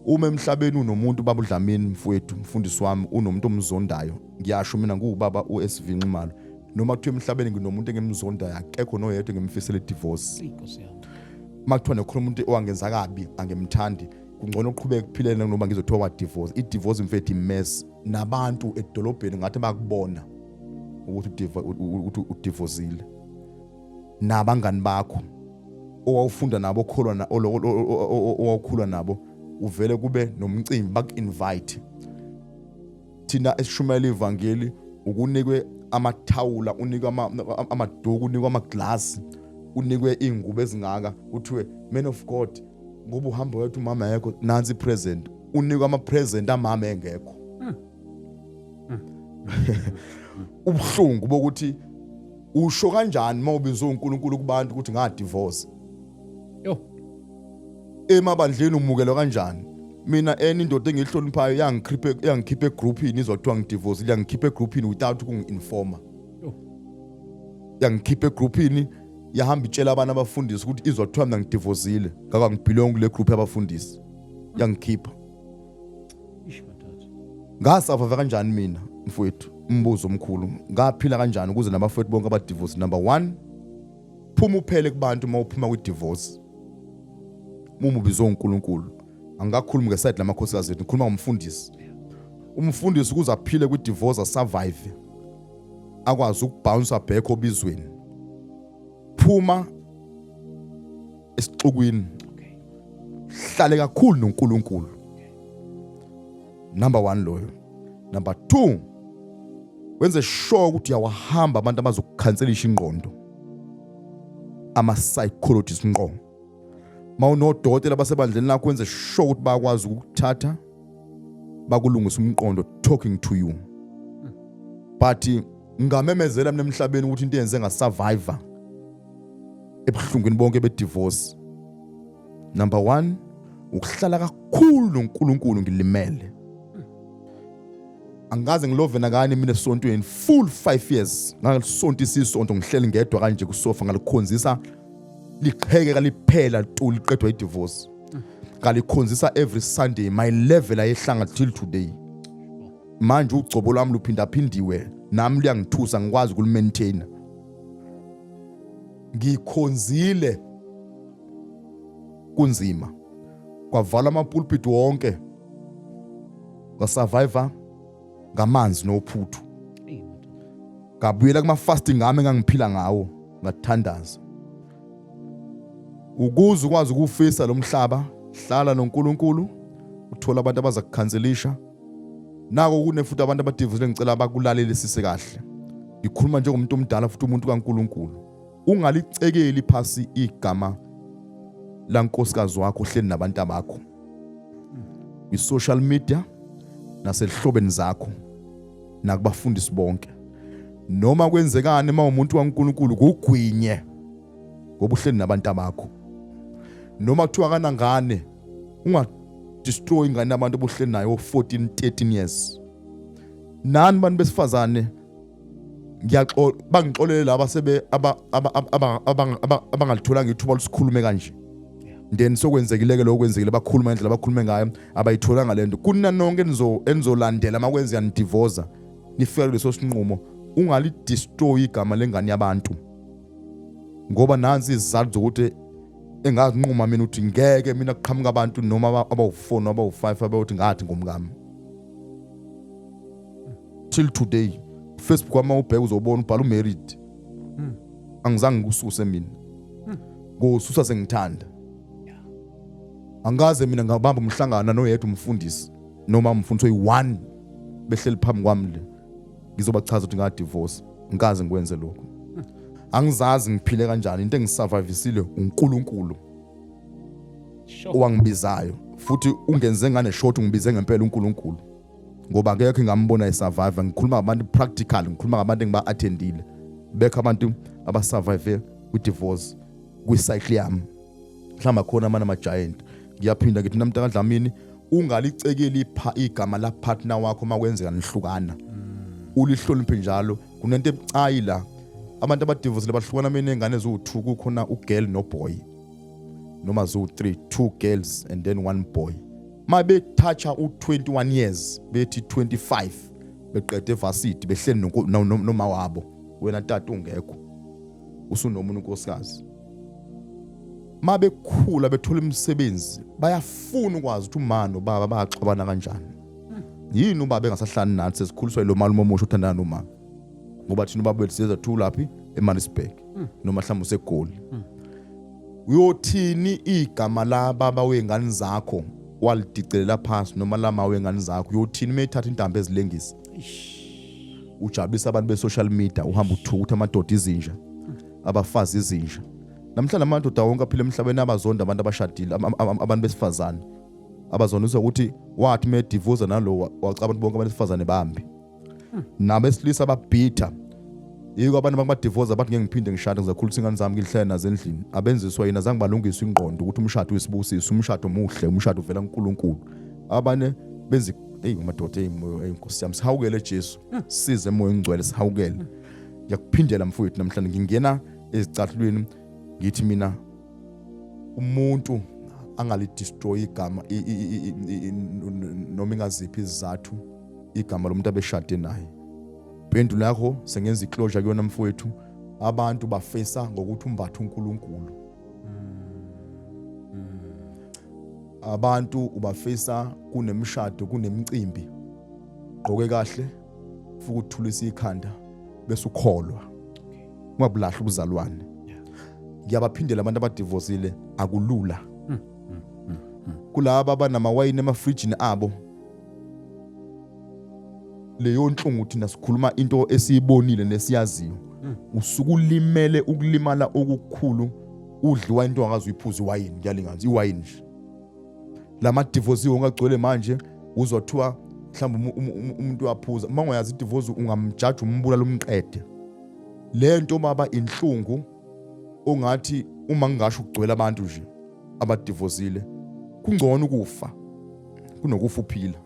Uma emhlabeni unomuntu, baba uDlamini mfowethu, mfundisi wami, unomuntu omzondayo, ngiyasho mina nguwubaba uSV Nxumalo, noma kuthiwa emhlabeni nginomuntu engimzondayo, akekho noyedwa engimfisela i-divorce. Eyi, Nkosi yami. Uma kuthiwa nekhona umuntu owangenza kabi, angimthandi, kungcono uqhubeke kuphilele noma ngizothiwa wa-divorce. I-divorce mfethu imess. Nabantu edolobheni ngathi bakubona ukuthi udivosile, nabangani bakho owawufunda nabo, okholwa owawukhulwa nabo, uvele kube nomcimbi baku-invite. Thina esishumayela ivangeli, ukunikwe amathawula, unikwe amaduku, unikwe amaglasi, unikwe iy'ngubo ezingaka, kuthiwe, "Man of God, ngoba uhamba wedwa, umama yekho, nansi ipresent." Unikwe ama-present amama engekho. Ubuhlungu bokuthi usho kanjani uma ubizwe uNkulunkulu kubantu ukuthi ngadivorce. Yo. Emabandleni umukelwa kanjani? Mina eni indoda engiyihloniphayo yangikhipha egroupini, izwa kuthiwa ngidivorce, yangikhipha egroupini without ukungi-informa. Yo. Yangikhipha egroupini, yahamba itshela abantu abafundisi ukuthi izwa kuthiwa mina ngidivosile, ngakho angibelong kule group yabafundisi. Yangikhipha. Ish, madoda. Ngasurvive kanjani mina mfowethu? Umbuzo omkhulu, ngaphila kanjani ukuze nabafowethu bonke abadivorce? Number 1, phuma uphele kubantu uma uphuma kwi-divorce, uma ubizwe uNkulunkulu. Angikakhulumi ngeside lamakhosikazi ethu, ngikhuluma ngomfundisi. Umfundisi ukuze aphile kwi-divorce, asurvive, akwazi ukubounce back obizweni, phuma esixukwini, hlale kakhulu noNkulunkulu. Number 1 loyo. Number 2, wenze sure ukuthi uyawahamba abantu abazokukhanselisha ingqondo, ama psychologists ngqo. Mawunodokotela basebandleni lakho, wenze sure ukuthi bayakwazi ukukuthatha bakulungisa umqondo, talking to you. But ngamemezela mina emhlabeni ukuthi into eyenze ngasurvive ebuhlungwini bonke bedivorce, number 1, ukuhlala kakhulu noNkulunkulu ngilimele. Angikaze ngilove nakanye mina esontweni full 5 years. Ngalisonta isonto ngihleli ngedwa kanje kusofa, ngalikhonzisa liqhekeka liphela tu, liqedwa i-divorce. Ngalikhonzisa every Sunday, my level ayehlanga till today. Manje ugcobo lwami luphindaphindiwe, nami luyangithusa, ngikwazi ukulimaintaina. Ngikhonzile kunzima, kwavalwa amapulpit wonke, ngasurvive ngamanzi nophuthu, ngabuyela kuma fasting ngami engangiphila ngawo, ngathandaza. Ukuze ukwazi ukufisa lo mhlaba, hlala noNkulunkulu, uthola abantu abaza kukhanselisha. Nako kune futhi abantu abadivusile, ngicela bakulalelisise kahle. Ngikhuluma njengomuntu omdala futhi umuntu kaNkulunkulu. Ungalicekeli phasi igama lankosikazi wakho ohleli nabantu abakho kwi-social media nasehlobeni zakho nakubafundisi bonke. Noma kwenzekani, uma umuntu kaNkulunkulu, kugwinye ngoba uhleli nabantu abakho. Noma kuthiwa kanangane, ungadestroy ingane yabantu obuhleli nayo 14 13 years. Nani bantu besifazane, ngiyaxola, bangixolele laba sebe abangalitholanga ithuba lisikhulume kanje. Then sokwenzekile-ke lokho kwenzekile, bakhuluma ngendlela abakhulume ngayo, abayitholanga lento. Kunina nonke enizolandela makwenzeka nidivoza, nifika kuleso sinqumo, ungalidestroy igama lengane yabantu, ngoba nansi izizathu zokuthi engazinquma mina ukuthi ngeke mina kuqhamuka abantu noma abawu-4 noma abawu-5 abayothi ngathi ngomkami. Till today, Facebook wami ubheka uzobona ubhala umarried. Angizange ngikususe mina, ngosusa sengithanda. Angikaze mina ngabamba umhlangano noyedwa umfundisi noma umfundisi oyi-one behleli phambi kwami le ngizobachaza ukuthi ngadivorce. Ngikaze ngikwenze lokho. Angizazi ngiphile kanjani. Into engisurvivisile uNkulunkulu owangibizayo, futhi ungenze ngane short, ungibize ngempela uNkulunkulu, ngoba akekho engambona esurvive. Ngikhuluma ngabantu practical, ngikhuluma ngabantu engiba-attendile. Bekho abantu abasurvive kwi-divorce kwi-cycle yami, mhlawumbe akhona amanye ama-giant. Ngiyaphinda ngithi namntakadlamini, ungalicekeli igama la partner wakho uma kwenzeka nihlukana, ulihloniphe njalo. Kunento ebucayi la, abantu abadivosile bahlukana beney'ngane eziwu-2, kukhona ugirl noboy, noma ziwu-3, two girls and then one boy. Ma bethatha u-21 years, bethi 25, beqede evarsity, behleli noma wabo, wena tata ungekho, usunomunye unkosikazi. Ma bekhula bethola imisebenzi, bayafuna ukwazi ukuthi uma nobaba baxabana kanjani, yini ubaba engasahlani nathi, sesikhuliswa yilo malume omusha othandana nomama, ngoba thina ubaba wethu siyeza thulaphi eMaritzburg noma mhlawumbe useGoli. Uyothini igama la baba wengane zakho walidicelela phansi, noma lama wengane zakho? Uyothini uma ethatha intambo ezilengisa, ujabulisa abantu be-social media, uhamba uthuka ukuthi amadoda izinja, abafazi izinja? Namhlanje amadoda wonke aphila emhlabeni abazonda abantu abashadile, abantu besifazane, abazondiswa ukuthi wathi uma edivoza nalo wacaba abantu bonke abantu besifazane bambi, nabesilisa ababhitha. Yiko abantu bakubadivoza bathi ngeke ngiphinde ngishade, ngizakhulisa ingane zami, ngihlale nazo endlini. Abenziswa yini? Azange balungiswe ingqondo ukuthi umshado uyisibusiso, umshado muhle, umshado uvela kuNkulunkulu. Abanye benza, eyi madoda, eyi moyo, eyi Nkosi yami, sihawukele Jesu, size moya ongcwele, sihawukele. Ngiyakuphindela mfowethu, namhlanje ngingena ezicathulweni, ngithi mina umuntu angalidestroy igama noma ingaziphi izizathu igama lomuntu abeshade naye. Impendulo yakho sengenza iclosure kuyona mfowethu. Abantu bafesa ngokuthi umbathe uNkulunkulu. Abantu ubafisa kunemishado, kunemicimbi, gqoke kahle, futhi uthulisa ikhanda bese ukholwa, ungabulahli ubuzalwane. Ngiyabaphindela abantu abadivosile, akulula. Kulaba abanamawayini emafrijini abo, leyo nhlungu thina sikhuluma into esiyibonile nesiyaziyo. Usuke ulimele ukulimala okukhulu, udliwa into ongakaze uyiphuze, iwayini. Ngiyalingana iwayini nje. Lama divorce wonke agcwele manje, uzothiwa mhlawumbe umuntu uyaphuza. Uma ungayazi idivorce, ungamjaja, umbulala, umqede. Le nto baba inhlungu ongathi uma ngingasho kugcwele abantu nje abadivosile, kungcono ukufa kunokufa uphila.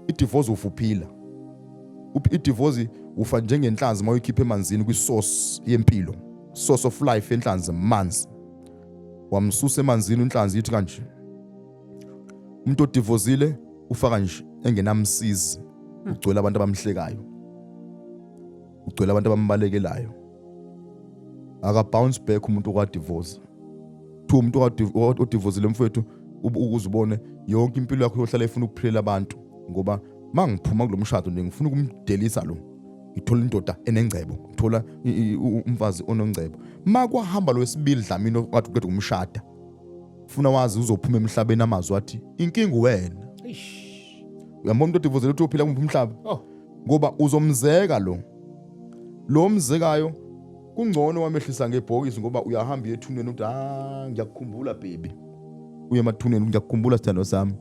Idivorce ufa uphila. I-divorce ufa njengenhlanzi uma uyikhipha emanzini kwi-source yempilo, source of life yenhlanzi, manzi. Wamsusa emanzini inhlanzi ithi kanje. Umuntu odivozile ufa kanje engenamsizi, ugcwele abantu abamhlekayo, ugcwele abantu abambalekelayo. Aka bounce back umuntu okadivorce. Kuthiwa umuntu odivozile mfowethu, ukuze ubone yonke impilo yakho yohlala ifuna ukuphilela abantu, ngoba mangiphuma kulo mshado nje ngifuna ukumdelisa lo, ngithola indoda enengcebo, ngithola umfazi onongcebo. Makwahamba lo wesibili Dlamini wathi uqeda ukumshada, funa wazi uzophuma emhlabeni amazwi athi inkinga wena. Uyambona umuntu odivozele ukuthi uphila kumuphi umhlaba? Oh. Ngoba uzomzeka lo mzekayo, kungcono wamehlisa ngebhokisi, ngoba uyahamba uye ethuneni uthi, "Ah, ngiyakukhumbula baby." Uye emathuneni, "Ngiyakukhumbula sithando sami,"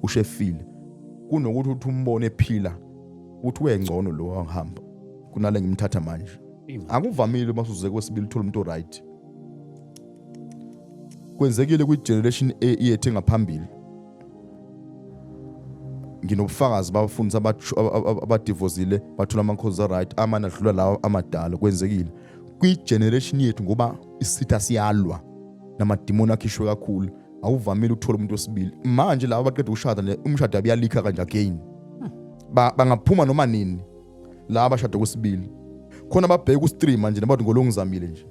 ushefile, kunokuthi uthi umbone ephila uthi wengcono lo wangihamba kunale ngimthatha manje. Akuvamile uma usuze kwesibili uthola umuntu right. Kwenzekile kwi-generation A yethu engaphambili. Nginobufakazi babafundisi abadivozile bathola amakhozi right amane adlula lawa amadala. Kwenzekile kwi-generation yethu ngoba isitha siyalwa namadimoni akhishwe kakhulu. Awuvamile ukuthola umuntu wesibili manje. Laba abaqeda ukushada nje, umshado abuyalikha kanje again. Bangaphuma noma nini laba abashada kwesibili. Khona ababheka u-stream manje nabathi ngolongizamile nje,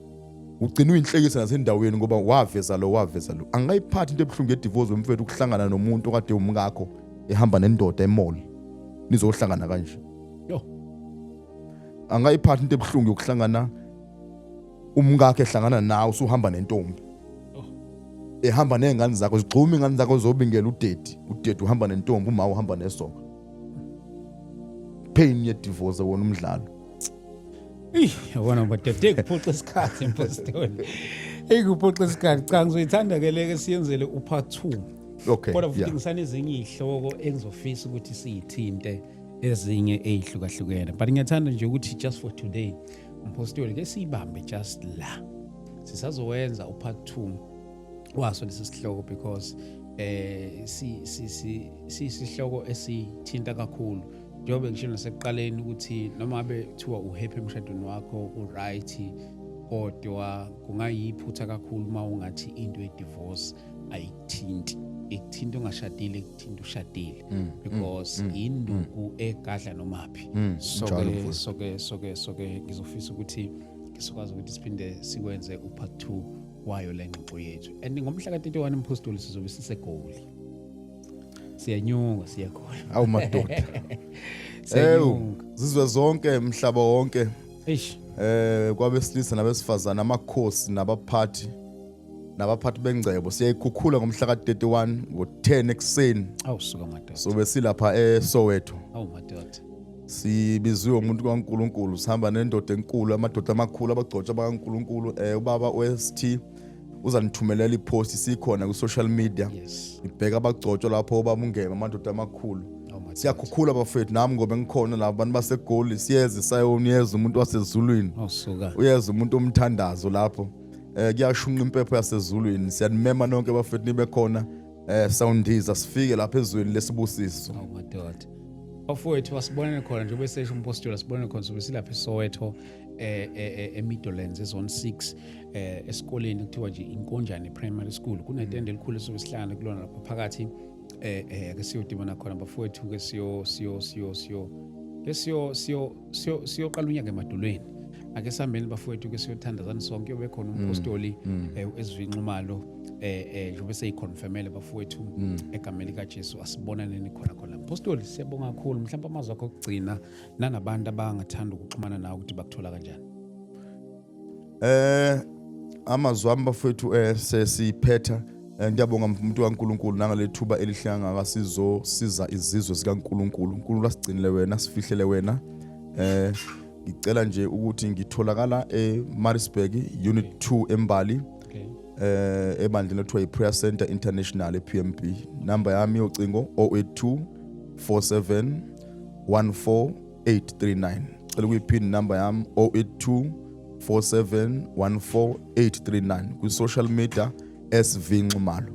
ugcina uyinhlekisa nasendaweni ngoba waveza lo, waveza lo. Angayiphathi into ebuhlungu yedivorce wemfethu, ukuhlangana nomuntu okade umkakho ehamba nendoda e-mall, nizohlangana kanje. Yo. Angayiphathi into ebuhlungu yokuhlangana umkakhe ehlangana nawe usuhamba nentombi. Oh. Ehamba nezingane zakho, zigxuma ingane zakho zobingela udaddy, udaddy uhamba nentombi, uma uhamba nesoka. Pain ye divorce wona umdlalo. Eyi, yabona madoda, ekuphuca isikhathi mpostoli. Ekuphuca isikhathi. Cha, ngizoyithanda ke leke siyenzele u-part 2. Kodwa futhi ngisanezinye izihloko engizofisa ukuthi siyithinte, ezinye ezihlukahlukene. But ngiyathanda nje ukuthi just for today mpostoli ke siyibambe just la. Sisazowenza u-part 2 waso lesi sihloko because si si si sisihloko esithinta kakhulu, njengoba ngisho nasekuqaleni ukuthi noma ngabe kuthiwa uhappy emshadweni wakho, u-right, kodwa kungayiphutha kakhulu uma ungathi into ye-divorce ayikuthinti. Ikuthinta ungashadile, ikuthinta ushadile, because induku egadla nomaphi. So Njalo, ke mfowethu. So ke ngizofisa ukuthi sikwazi ukuthi siphinde sikwenze u-part 2 wayo le ngxoxo yethu. And ngomhla ka-31 mpostoli sizobe siseGoli, siyanyuka, siyakhona. Awu madoda. Ewu, Siyanyuka. Zizwe zonke, mhlaba wonke, Eish. Kwabesilisa nabesifazana, amakhosi nabaphathi, nabaphathi bengcebo, siyayikhukhula ngomhla ka-31 ngo-10 ekuseni. Awusuka madoda. Sobe silapha eSoweto. Awu madoda. Sibiziwe umuntu kaNkuluNkulu, sihamba nendoda enkulu, amadoda amakhulu, abagcotshwa bakaNkuluNkulu. Ubaba OST uzanithumelela ipost, sikhona ku social media. Ibheka abagcotshwa lapho, ubaba ungema, amadoda amakhulu. Awu madoda. Siyakhukhula bafethu, nami ngoba ngikhona labo bantu baseGoli. Siyeza isayoni, uyeza umuntu wasezulwini. Awusuka. Uyeza umuntu omthandazo lapho, kuyashunqa impepho yasezulwini. Siyanimema nonke bafethu, nibe khona. Sawundiza sifike lapha ezweni lesibusiso. Awu madoda, bafowethu, asibonane khona njengoba esesho umpostoli, asibonane khona. Sobe silapha eSoweto, eMidlands, ezone 6, esikoleni kuthiwa nje Inkonjane Primary School. Kunetende elikhulu esobe sihlangana kulona lapha phakathi. Ke siyodibana khona bafowethu, ke siyo siyo siyo siyo ke siyo siyo siyo siyoqala unyaka emadolweni. Ake sihambeni bafowethu, ke siyothandazani sonke. Yobe khona umpostoli SV Nxumalo, njengoba seyiconfirmele bafowethu, egameni likaJesu. Asibonaneni khona khona. Mpostoli, siyabonga kakhulu. Mhlawumbe amazwi akho okugcina nanabantu abangathanda ukuxhumana nawe ukuthi bakuthola kanjani. Amazwi ami bafethu, sesiphetha. Ngiyabonga umuntu kaNkuluNkulu nangalethuba elihle kangaka sizosiza izizwe zikaNkuluNkulu. uNkulunkulu asigcinile wena, sifihlele wena. Ngicela nje ukuthi ngitholakala eMaritzburg, Unit 2, eMbali, ebandleni ekuthiwa i-Prayer Center International, ePMB. Number yami yocingo 082 47 14839. Cela ukuyiphinda number yami, 082 47 14839. Kwi-social media, SV Nxumalo.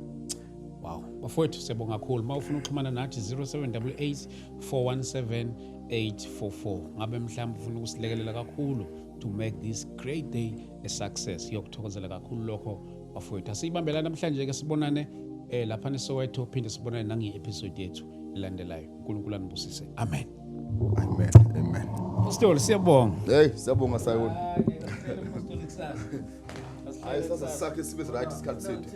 Wow. Bafowethu, siyabonga kakhulu. Uma ufuna ukuxhumana nathi, 0788 417 844. Ngabe mhlawumbe ufuna ukusilekelela kakhulu to make this great day a success. Yokuthokozela kakhulu lokho, bafowethu. Asiyibambela namhlanje ke, sibonane lapha neSoweto, phinde sibonane nange episode yethu elandelayo. uNkulunkulu anibusise. Amen. Amen, amen. Pastor, siyabonga. Hey, siyabonga, Sayoni. Hayi, sasa sakhe sibe right isikhathi sethu.